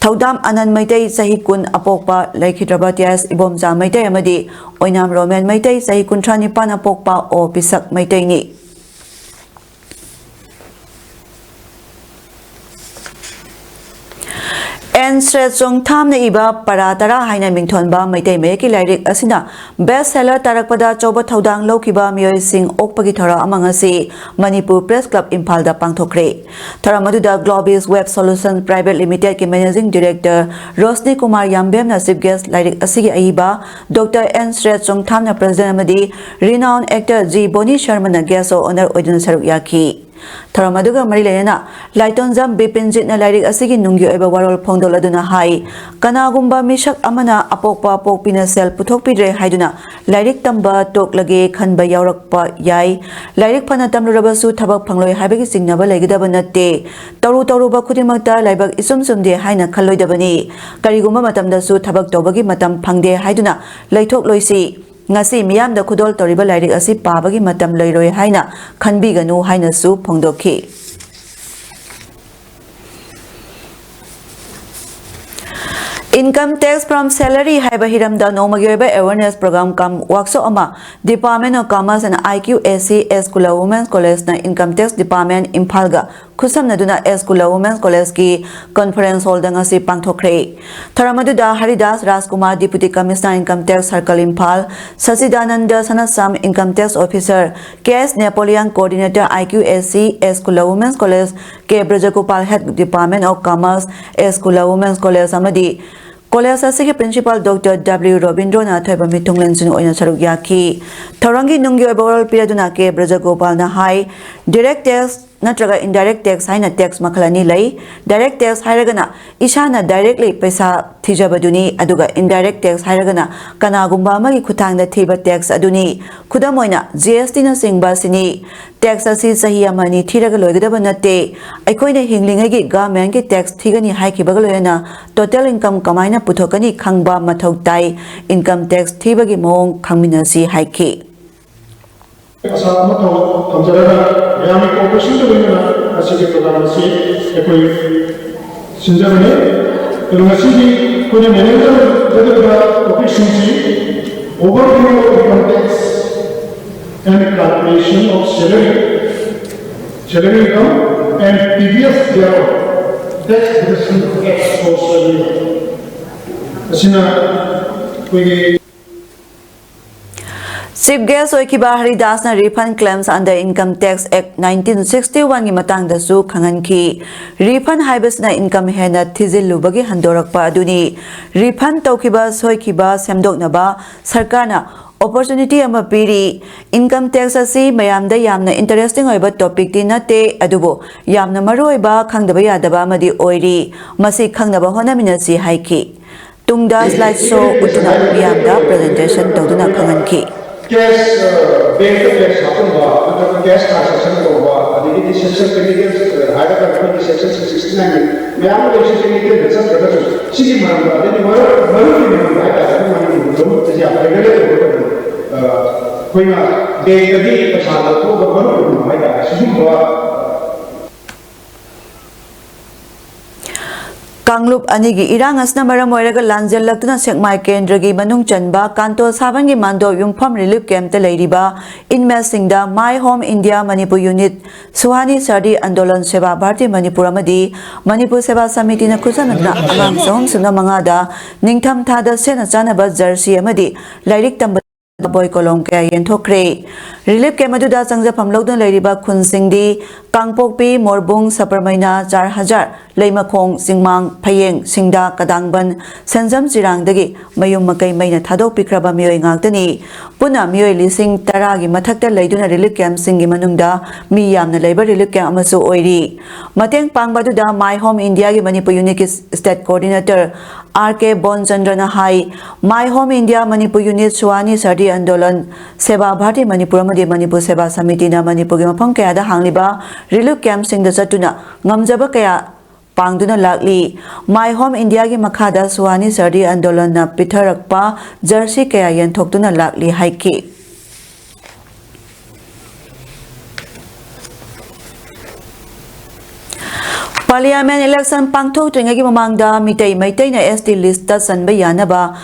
ꯊꯧꯗꯥꯝ ꯑꯅꯟ ꯃꯩꯇꯩ ꯆꯍꯤ ꯀꯨꯟ ꯑꯄꯣꯛꯄ ꯂꯩꯈꯤꯗ꯭ꯔꯕ ꯇꯤ ꯑꯥꯏ ꯑꯦꯁ ꯏꯕꯣꯝꯆꯥ ꯃꯩꯇꯩ ꯑꯃꯗꯤ ꯑꯣꯏꯅꯥꯝ ꯔꯣꯃꯦꯟ ꯃꯩꯇꯩ ꯆꯍꯤ ꯀꯨꯟꯊ꯭ꯔꯥ ꯅꯤꯄꯥꯟ ꯑꯄꯣꯛꯄ ꯑꯣ ꯄꯤꯁꯛ ꯃꯩꯇꯩꯅꯤ꯫ ꯁ꯭ꯔꯦꯠ ꯆꯣꯡꯊꯥꯝꯅ ꯏꯕ ꯄꯔꯥ ꯇꯔꯥ ꯍꯥꯏꯅ ꯃꯤꯡꯊꯣꯟꯕ ꯃꯩꯇꯩ ꯃꯌꯦꯛꯀꯤ ꯂꯥꯏꯔꯤꯛ ꯑꯁꯤꯅ best seller ꯇꯥꯔꯛꯄꯗ ꯑꯆꯧꯕ ꯊꯧꯗꯥꯡ ꯂꯧꯈꯤꯕ ꯃꯤꯑꯣꯏꯁꯤꯡ ꯑꯣꯛꯄꯒꯤ ꯊꯧꯔꯝ ꯑꯃ ꯉꯁꯤ ꯃꯅꯤꯄꯨꯔ Press Club ꯏꯝꯐꯥꯜꯗ ꯄꯥꯡꯊꯣꯛꯈ꯭ꯔꯦ꯫ ꯊꯧꯔꯝ ꯑꯗꯨꯗ Globis Web Solution Private Limited ꯀꯤ Managing Director Roshni Kumar ꯌꯥꯝꯕꯦꯝꯅ chief guest, ꯂꯥꯏꯔꯤꯛ ꯑꯁꯤꯒꯤ ꯑꯏꯕ ꯗꯣꯛꯇꯔ ꯑꯦꯟ ꯁ꯭ꯔꯦꯠ ꯆꯣꯡꯊꯥꯝꯅ president ꯑꯃꯗꯤ renowned actor ꯖꯤ ꯕꯣꯅꯤ ꯁꯔꯃꯅ guest of honour ꯑꯣꯏꯗꯨꯅ ꯁꯔꯨꯛ ꯌꯥꯈꯤ꯫ ꯊꯧꯔꯝ ꯑꯗꯨꯒ ꯃꯔꯤ ꯂꯩꯅꯅ ꯂꯥꯏꯇꯣꯟꯖꯝ ꯕꯤꯄꯤꯟꯖꯤꯠꯅ ꯂꯥꯏꯔꯤꯛ ꯑꯁꯤꯒꯤ ꯅꯨꯡꯒꯤ ꯑꯣꯏꯕ ꯋꯥꯔꯣꯜ ꯐꯣꯡꯗꯣꯛꯂꯗꯨꯅ ꯍꯥꯏ, ꯀꯅꯥꯒꯨꯝꯕ ꯃꯤꯁꯛ ꯑꯃꯅ ꯑꯄꯣꯛꯄ ꯄꯣꯛꯄꯤꯅ ꯁꯦꯜ ꯄꯨꯊꯣꯛꯄꯤꯗ꯭ꯔꯦ ꯍꯥꯏꯗꯨꯅ ꯂꯥꯏꯔꯤꯛ ꯇꯝꯕ ꯇꯣꯛꯂꯒꯦ ꯈꯟꯕ ꯌꯥꯎꯔꯛꯄ ꯌꯥꯏ꯫ ꯂꯥꯏꯔꯤꯛ ꯐꯅ ꯇꯝꯂꯨꯔꯕꯁꯨ ꯊꯕꯛ ꯐꯪꯂꯣꯏ ꯍꯥꯏꯕꯒꯤ ꯆꯤꯡꯅꯕ ꯂꯩꯒꯗꯕ ꯅꯠꯇꯦ꯫ ꯇꯧꯔꯨ ꯇꯧꯔꯨꯕ ꯈꯨꯗꯤꯡꯃꯛꯇ ꯂꯥꯏꯕꯛ ꯏꯆꯨꯝ ꯆꯨꯝꯗꯦ ꯍꯥꯏꯅ ꯈꯜꯂꯣꯏꯗꯕꯅꯤ꯫ ꯀꯔꯤꯒꯨꯝꯕ ꯃꯇꯝꯗꯁꯨ ꯊꯕꯛ ꯇꯧꯕꯒꯤ ꯃꯇꯝ ꯐꯪꯗꯦ ꯍꯥꯏꯗꯨꯅ ꯂꯩꯊꯣꯛꯂꯣꯏꯁꯤ꯫ ꯉꯁꯤ ꯃꯤꯌꯥꯝꯗ ꯈꯨꯗꯣꯜ ꯇꯧꯔꯤꯕ ꯂꯥꯏꯔꯤꯛ ꯑꯁꯤ ꯄꯥꯕꯒꯤ ꯃꯇꯝ ꯂꯩꯔꯣꯏ ꯍꯥꯏꯅ ꯈꯟꯕꯤꯒꯅꯨ ꯍꯥꯏꯅꯁꯨ ꯐꯣꯡꯗꯣꯛꯈꯤ꯫ Income tax from salary ꯍꯥꯏꯕ ꯍꯤꯔꯝꯗ ꯅꯣꯡꯃꯒꯤ ꯑꯣꯏꯕ awareness program cum workshop ꯑꯃ Department of Commerce and I Q A C S Kula Women's College ꯅ Income Tax Department ꯏꯝꯐꯥꯜꯒ ꯈꯨꯠꯁꯝꯅꯗꯨꯅ S Kula Women's College ꯀꯤ conference hall ꯗ ꯉꯁꯤ ꯄꯥꯡꯊꯣꯛꯈ꯭ꯔꯦ꯫ ꯊꯧꯔꯝ ꯑꯗꯨꯗ ꯍꯔꯤꯗꯥꯁ ꯔꯥꯖꯀꯨꯃꯥꯔ, Deputy Commissioner Income Tax Circle Imphal, ꯁꯆꯤꯗꯥꯅꯟꯗ ꯁꯅꯥꯁꯝ, Income Tax Officer, K S Napoleon, Coordinator I Q A C S Kula Women's College, K ꯕ꯭ꯔꯖꯒꯣꯄꯥꯜ, Head Department of Commerce, S Kula Women's College, ꯑꯃꯗꯤ college ꯑꯁꯤꯒꯤ principal Doctor W ꯔꯣꯕꯤꯟꯗ꯭ꯔꯣꯅ ꯑꯊꯣꯏꯕ ꯃꯤꯊꯨꯡꯂꯦꯟꯁꯤꯡ ꯑꯣꯏꯅ ꯁꯔꯨꯛ ꯌꯥꯈꯤ꯫ ꯊꯧꯔꯝꯒꯤ ꯅꯨꯡꯒꯤ ꯑꯣꯏꯕ ꯋꯥꯔꯣꯜ ꯄꯤꯔꯗꯨꯅ K ꯕ꯭ꯔꯖꯒꯣꯄꯥꯜꯅ ꯍꯥꯏ, direct tax ꯅꯠꯇ꯭ꯔꯒ indirect tax ꯍꯥꯏꯅ tax ꯃꯈꯜ ꯑꯅꯤ ꯂꯩ꯫ Direct tax ꯍꯥꯏꯔꯒꯅ ꯏꯁꯥꯅ directly ꯄꯩꯁꯥ ꯊꯤꯖꯕꯗꯨꯅꯤ, ꯑꯗꯨꯒ indirect tax ꯍꯥꯏꯔꯒꯅ ꯀꯅꯥꯒꯨꯝꯕ ꯑꯃꯒꯤ ꯈꯨꯠꯊꯥꯡꯗ ꯊꯤꯕ tax ꯑꯗꯨꯅꯤ꯫ ꯈꯨꯗꯝ ꯑꯣꯏꯅ, G S T ꯅꯆꯤꯡꯕ ꯑꯁꯤꯅꯤ꯫ Tax ꯑꯁꯤ ꯆꯍꯤ ꯑꯃ ꯑꯅꯤ ꯊꯤꯔꯒ ꯂꯣꯏꯒꯗꯕ ꯅꯠꯇꯦ꯫ ꯑꯩꯈꯣꯏꯅ ꯍꯤꯡꯂꯤꯉꯩꯒꯤ government ꯀꯤ tax ꯊꯤꯒꯅꯤ ꯍꯥꯏꯈꯤꯕꯒ ꯂꯣꯏꯅꯅ total income ꯀꯃꯥꯏꯅ ꯄꯨꯊꯣꯛꯀꯅꯤ ꯈꯪꯕ ꯃꯊꯧ ꯇꯥꯏ꯫ Income tax ꯊꯤꯕꯒꯤ ꯃꯑꯣꯡ ꯈꯪꯃꯤꯟꯅꯁꯤ ꯍꯥꯏꯈꯤ꯫ ꯑꯁꯥ ꯑꯃ ꯊꯝ-, ꯊꯝꯖꯔꯒ ꯃꯌꯥꯝꯒꯤ cooperation ꯒ ꯂꯣꯏꯅꯅ ꯉꯁꯤꯒꯤ program ꯑꯁꯤ ꯑꯩꯈꯣꯏ ꯁꯤꯟꯖꯕꯅꯤ꯫ ꯑꯗꯨ ꯉꯁꯤꯒꯤ ꯑꯩꯈꯣꯏꯅ ꯅꯩꯅꯒꯗꯕ topic ꯁꯤꯡꯁꯤ overview of income tax and calculation of salary, salary income and T D S thereof꯫ ꯑꯁꯤꯅ ꯑꯩꯈꯣꯏꯒꯤ Chief Guest ꯑꯣꯏꯈꯤꯕ ꯍꯔꯤꯗꯥꯁꯅ Refund Claims under Income Tax Act nineteen sixty one ꯒꯤ ꯃꯇꯥꯡꯗꯁꯨ ꯈꯪꯍꯟꯈꯤ꯫ Refund ꯍꯥꯏꯕꯁꯤꯅ income ꯍꯦꯟꯅ ꯊꯤꯖꯤꯜꯂꯨꯕꯒꯤ ꯍꯟꯗꯣꯔꯛꯄ ꯑꯗꯨꯅꯤ꯫ Refund ꯇꯧꯈꯤꯕ, ꯁꯣꯏꯈꯤꯕ ꯁꯦꯝꯗꯣꯛꯅꯕ ꯁꯔꯀꯥꯔꯅ opportunity ꯑꯃ ꯄꯤꯔꯤ꯫ Income tax ꯑꯁꯤ ꯃꯌꯥꯝꯗ ꯌꯥꯝꯅ interesting ꯑꯣꯏꯕ topic ꯇꯤ ꯅꯠꯇꯦ, ꯑꯗꯨꯕꯨ ꯌꯥꯝꯅ ꯃꯔꯨꯑꯣꯏꯕ, ꯈꯪꯗꯕ ꯌꯥꯗꯕ ꯑꯃꯗꯤ ꯑꯣꯏꯔꯤ꯫ ꯃꯁꯤ ꯈꯪꯅꯕ ꯍꯣꯠꯅꯃꯤꯟꯅꯁꯤ ꯍꯥꯏꯈꯤ꯫ ꯇꯨꯡꯗ slide show ꯎꯠꯇꯨꯅ ꯃꯤꯌꯥꯝꯗ presentation ꯇꯧꯗꯨꯅ ꯈꯪꯍꯟꯈꯤ꯫ Cash, ꯕꯦꯡꯛꯇ cash ꯍꯥꯞꯆꯤꯟꯕ ꯅꯠꯇ꯭ꯔꯒ cash transaction ꯇꯧꯕ, ꯑꯗꯒꯤꯗꯤ section technical ꯍꯥꯏꯔꯒ ꯑꯩꯈꯣꯏꯒꯤ section six sixty nine ꯃꯌꯥꯝ ꯑꯃ ꯂꯩꯔꯤꯁꯦ, technical ꯗ ꯆꯠꯇ꯭ꯔꯒꯁꯨ ꯁꯤꯒꯤ ꯃꯔꯝꯗ, ꯑꯗꯩꯗꯤ ꯃꯔꯨ, ꯃꯔꯨꯒꯤ ꯃꯔꯝꯗ ꯍꯥꯏꯇꯥꯔꯦ, ꯑꯩꯈꯣꯏ ꯃꯅꯤꯄꯨꯔꯒꯤ ꯂꯧꯕꯨꯛꯇꯁꯦ ꯌꯥꯝ regulate ꯑꯣꯏꯕ ꯃꯇꯝꯗ, ꯑ, ꯑꯩꯈꯣꯏꯅ ꯕꯦꯡꯛꯇꯒꯤ ꯄꯩꯁꯥ ꯂꯧꯊꯣꯛꯑꯒ ꯃꯔꯨꯞ ꯑꯣꯏꯅ ꯍꯥꯏꯇꯥꯔꯦ, ꯁꯤꯒꯨꯝꯕ ꯀꯥꯡꯂꯨꯞ ꯑꯅꯤꯒꯤ ꯏꯔꯥꯡ ꯑꯁꯤꯅ ꯃꯔꯝ ꯑꯣꯏꯔꯒ ꯂꯥꯟꯖꯦꯜꯂꯛꯇꯨꯅ ꯁꯦꯛꯃꯥꯏ ꯀꯦꯟꯗ꯭ꯔꯒꯤ ꯃꯅꯨꯡ ꯆꯟꯕ ꯀꯥꯟꯇꯣ ꯁꯥꯕꯟꯒꯤ ꯃꯥꯟꯗꯣꯞ ꯌꯨꯝꯐꯝ relief camp ꯇ ꯂꯩꯔꯤꯕ inmate ꯁꯤꯡꯗ My Home India Manipur Unit, Suhani Sardi Andolon, Seva Bharati Manipur ꯑꯃꯗꯤ ꯃꯅꯤꯄꯨꯔ ꯁꯦꯕꯥ ꯁꯃꯤꯇꯤꯅ ꯈꯨꯠꯁꯝꯅꯗꯨꯅ ꯑꯉꯥꯡ ꯆꯍꯨꯝ ꯁꯨꯞꯅ ꯃꯉꯥꯗ ꯅꯤꯡꯊꯝ ꯊꯥꯗ ꯁꯦꯠꯅ ꯆꯥꯅꯕ jersey ꯑꯃꯗꯤ ꯂꯥꯏꯔꯤꯛ ꯇꯝꯕ ꯕꯣꯏ ꯀꯣꯂꯣꯝ ꯀꯌꯥ ꯌꯦꯟꯊꯣꯛꯈ꯭ꯔꯦ꯫ Relief camp ꯑꯗꯨꯗ ꯆꯪꯖꯐꯝ ꯂꯧꯗꯨꯅ ꯂꯩꯔꯤꯕ ꯈꯨꯟꯁꯤꯡꯗꯤ ꯀꯥꯡꯄꯣꯛꯄꯤ, ꯃꯣꯔꯕꯨꯡ, ꯁꯄꯔꯃꯩꯅꯥ, ꯆꯥꯔꯍꯖꯥꯔ, ꯂꯩꯃꯈꯣꯡ, ꯆꯤꯡꯃꯥꯡ, ꯐꯌꯦꯡ, ꯁꯤꯡꯗꯥ, ꯀꯗꯥꯡꯕꯟ, ꯁꯦꯟꯖꯝ, ꯆꯤꯔꯥꯡꯗꯒꯤ ꯃꯌꯨꯝ ꯃꯀꯩ ꯃꯩꯅ ꯊꯥꯗꯣꯛꯄꯤꯈ꯭ꯔꯕ ꯃꯤꯑꯣꯏ ꯉꯥꯛꯇꯅꯤ꯫ ꯄꯨꯟꯅ ꯃꯤꯑꯣꯏ ꯂꯤꯁꯤꯡ ꯇꯔꯥꯒꯤ ꯃꯊꯛꯇ ꯂꯩꯗꯨꯅ relief camp ꯁꯤꯡꯒꯤ ꯃꯅꯨꯡꯗ ꯃꯤ ꯌꯥꯝꯅ ꯂꯩꯕ relief camp ꯑꯃꯁꯨ ꯑꯣꯏꯔꯤ꯫ ꯃꯇꯦꯡ ꯄꯥꯡꯕ ꯑꯗꯨꯗ My Home India ꯒꯤ ꯃꯅꯤꯄꯨꯔ unit ꯀꯤ state coordinator ꯑꯥꯔ ꯀꯦ ꯕꯣꯟꯆꯟꯗ꯭ꯔꯅ ꯍꯥꯏ, My Home India Manipur Unit, Suhani Sardi Andolon, Seva Bharati Manipur ꯑꯃꯗꯤ ꯃꯅꯤꯄꯨꯔ ꯁꯦꯕꯥ ꯁꯃꯤꯇꯤꯅ ꯃꯅꯤꯄꯨꯔꯒꯤ ꯃꯐꯝ ꯀꯌꯥꯗ ꯍꯥꯡꯂꯤꯕ relief camp ꯁꯤꯡꯗ ꯆꯠꯇꯨꯅ ꯉꯝꯖꯕ ꯀꯌꯥ ꯄꯥꯡꯗꯨꯅ ꯂꯥꯛꯂꯤ꯫ My Home India ꯒꯤ ꯃꯈꯥꯗ ꯁꯨꯍꯥꯅꯤ ꯁꯔꯗꯤ ꯑꯟꯗꯣꯂꯟꯅ ꯄꯤꯊꯔꯛꯄ jersey ꯀꯌꯥ ꯌꯦꯟꯊꯣꯛꯇꯨꯅ ꯂꯥꯛꯂꯤ ꯍꯥꯏꯈꯤ꯫ Parliament election ꯄꯥꯡꯊꯣꯛꯇ꯭ꯔꯤꯉꯩꯒꯤ ꯃꯃꯥꯡꯗ ꯃꯤꯇꯩ ꯃꯩꯇꯩꯅ S T list ꯇ ꯆꯟꯕ ꯌꯥꯅꯕ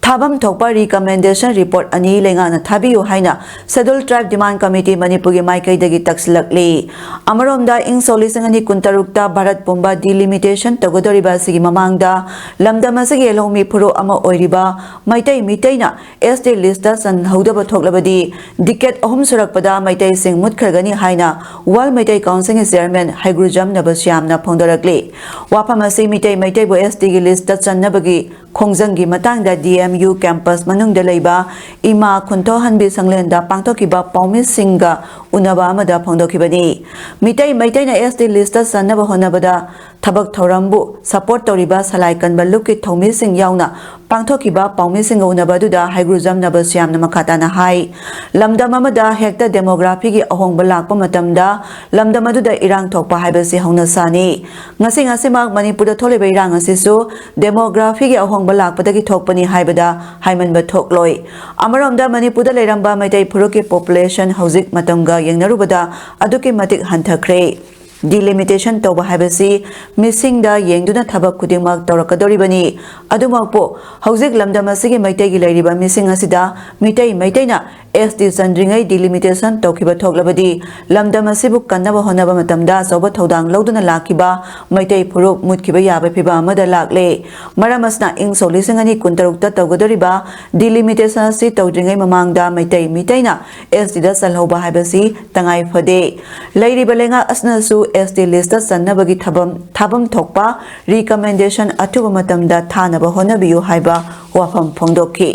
ꯊꯥꯐꯝ ꯊꯣꯛꯄ recommendation report ꯑꯅꯤ ꯂꯩꯉꯥꯛꯅ ꯊꯥꯕꯤꯌꯨ ꯍꯥꯏꯅ Scheduled Tribe Demand Committee ꯃꯅꯤꯄꯨꯔꯒꯤ ꯃꯥꯏꯀꯩꯗꯒꯤ ꯇꯛꯁꯤꯜꯂꯛꯂꯤ꯫ ꯑꯃꯔꯣꯝꯗ, ꯏꯪ ꯁꯣꯛ ꯂꯤꯁꯤꯡ ꯑꯅꯤ ꯀꯨꯟꯇꯔꯨꯛꯇ ꯚꯥꯔꯠ ꯄꯨꯝꯕ delimitation ꯇꯧꯒꯗꯧꯔꯤꯕ ꯑꯁꯤꯒꯤ ꯃꯃꯥꯡꯗ ꯂꯝꯗꯝ ꯑꯁꯤꯒꯤ ꯂꯧꯃꯤ ꯐꯨꯔꯨꯞ ꯑꯃ ꯑꯣꯏꯔꯤꯕ ꯃꯩꯇꯩ ꯃꯤꯇꯩꯅ S T list ꯆꯟꯍꯧꯗꯕ ꯊꯣꯛꯂꯕꯗꯤ, decade ꯑꯍꯨꯝ ꯁꯨꯔꯛꯄꯗ ꯃꯩꯇꯩꯁꯤꯡ ꯃꯨꯠꯈ꯭ꯔꯒꯅꯤ ꯍꯥꯏꯅ World ꯃꯩꯇꯩ Councilꯒꯤ chairman ꯍꯩꯒ꯭ꯔꯨꯖꯝ ꯅꯕꯁ꯭ꯌꯥꯝꯅ ꯐꯣꯡꯗꯣꯔꯛꯂꯤ꯫ ꯋꯥꯐꯝ ꯑꯁꯤ ꯃꯤꯇꯩ ꯃꯩꯇꯩꯕꯨ S Tꯒꯤ list ꯆꯟꯅꯕꯒꯤ ꯈꯣꯡꯖꯪꯒꯤ ꯃꯇꯥꯡꯗ D M U campus ꯃꯅꯨꯡꯗ ꯂꯩꯕ ꯏꯃꯥ ꯈꯨꯟꯊꯣꯛꯍꯟꯕꯤ ꯁꯪꯂꯦꯟꯗ ꯄꯥꯡꯊꯣꯛꯈꯤꯕ ꯄꯥꯎꯃꯤꯁꯤꯡꯒ ꯎꯅꯕ ꯑꯃꯗ ꯐꯣꯡꯗꯣꯛꯈꯤꯕꯅꯤ꯫ ꯃꯤꯇꯩ ꯃꯩꯇꯩꯅ S T list ꯆꯟꯅꯕ ꯍꯣꯠꯅꯕꯗ ꯊꯕꯛ ꯊꯧꯔꯝꯕꯨ support ꯇꯧꯔꯤꯕ ꯁꯂꯥꯏ ꯀꯟꯕ ꯂꯨꯞꯀꯤ ꯊꯧꯃꯤꯁꯤꯡ ꯌꯥꯎꯅ ꯄꯥꯡꯊꯣꯛꯈꯤꯕ ꯄꯥꯎꯃꯤꯁꯤꯡꯒ ꯎꯅꯕ ꯑꯗꯨꯗ ꯍꯩꯒ꯭ꯔꯨꯖꯝ ꯅꯕꯁ꯭ꯌꯥꯝꯅ ꯃꯈꯥ ꯇꯥꯅ ꯍꯥꯏ, ꯂꯝꯗꯝ ꯑꯃꯗ ꯍꯦꯛꯇ demographyꯒꯤ ꯑꯍꯣꯡꯕ ꯂꯥꯛꯄ ꯃꯇꯝꯗ ꯂꯝꯗꯝ ꯑꯗꯨꯗ ꯏꯔꯥꯡ ꯊꯣꯛꯄ ꯍꯥꯏꯕꯁꯤ ꯍꯧꯅꯁꯥꯅꯤ꯫ ꯉꯁꯤ ꯉꯁꯤꯃꯛ ꯃꯅꯤꯄꯨꯔꯗ ꯊꯣꯛꯂꯤꯕ ꯏꯔꯥꯡ ꯑꯁꯤꯁꯨ demographyꯒꯤ ꯑꯍꯣꯡꯕ ꯂꯥꯛꯄꯗꯒꯤ ꯊꯣꯛꯄꯅꯤ ꯍꯥꯏꯕꯗ ꯍꯥꯏꯃꯟꯕ ꯊꯣꯛꯂꯣꯏ꯫ ꯑꯃꯔꯣꯝꯗ, ꯃꯅꯤꯄꯨꯔꯗ ꯂꯩꯔꯝꯕ ꯃꯩꯇꯩ ꯐꯨꯔꯨꯞꯀꯤ population ꯍꯧꯖꯤꯛ ꯃꯇꯝꯒ ꯌꯦꯡꯅꯔꯨꯕꯗ ꯑꯗꯨꯛꯀꯤ ꯃꯇꯤꯛ ꯍꯟꯊꯈ꯭ꯔꯦ꯫ Delimitation ꯇꯧꯕ ꯍꯥꯏꯕꯁꯤ ꯃꯤꯁꯤꯡꯗ ꯌꯦꯡꯗꯨꯅ ꯊꯕꯛ ꯈꯨꯗꯤꯡꯃꯛ ꯇꯧꯔꯛꯀꯗꯧꯔꯤꯕꯅꯤ꯫ ꯑꯗꯨꯃꯛꯄꯨ, ꯍꯧꯖꯤꯛ ꯂꯝꯗꯝ ꯑꯁꯤꯒꯤ ꯃꯩꯇꯩꯒꯤ ꯂꯩꯔꯤꯕ ꯃꯤꯁꯤꯡ ꯑꯁꯤꯗ ꯃꯤꯇꯩ ꯃꯩꯇꯩꯅ S T ꯆꯟꯗ꯭ꯔꯤꯉꯩ delimitation ꯇꯧꯈꯤꯕ ꯊꯣꯛꯂꯕꯗꯤ, ꯂꯝꯗꯝ ꯑꯁꯤꯕꯨ ꯀꯟꯅꯕ ꯍꯣꯠꯅꯕ ꯃꯇꯝꯗ ꯑꯆꯧꯕ ꯊꯧꯗꯥꯡ ꯂꯧꯗꯨꯅ ꯂꯥꯛꯈꯤꯕ ꯃꯩꯇꯩ ꯐꯨꯔꯨꯞ ꯃꯨꯠꯈꯤꯕ ꯌꯥꯕ ꯐꯤꯚꯝ ꯑꯃꯗ ꯂꯥꯛꯂꯦ꯫ ꯃꯔꯝ ꯑꯁꯤꯅ, ꯏꯪ ꯁꯣꯛ ꯂꯤꯁꯤꯡ ꯑꯅꯤ ꯀꯨꯟꯇꯔꯨꯛꯇ ꯇꯧꯒꯗꯧꯔꯤꯕ delimitation ꯑꯁꯤ ꯇꯧꯗ꯭ꯔꯤꯉꯩ ꯃꯃꯥꯡꯗ ꯃꯩꯇꯩ ꯃꯤꯇꯩꯅ S T ꯗ ꯆꯜꯍꯧꯕ ꯍꯥꯏꯕꯁꯤ ꯇꯉꯥꯏ ꯐꯗꯦ꯫ ꯂꯩꯔꯤꯕ ꯂꯩꯉꯥꯛ ꯑꯁꯤꯅꯁꯨ S T list ꯆꯟꯅꯕꯒꯤ ꯊꯕꯝ, ꯊꯥꯐꯝ ꯊꯣꯛꯄ recommendation ꯑꯊꯨꯕ ꯃꯇꯝꯗ ꯊꯥꯅꯕ ꯍꯣꯠꯅꯕꯤꯌꯨ ꯍꯥꯏꯕ ꯋꯥꯐꯝ ꯐꯣꯡꯗꯣꯛꯈꯤ꯫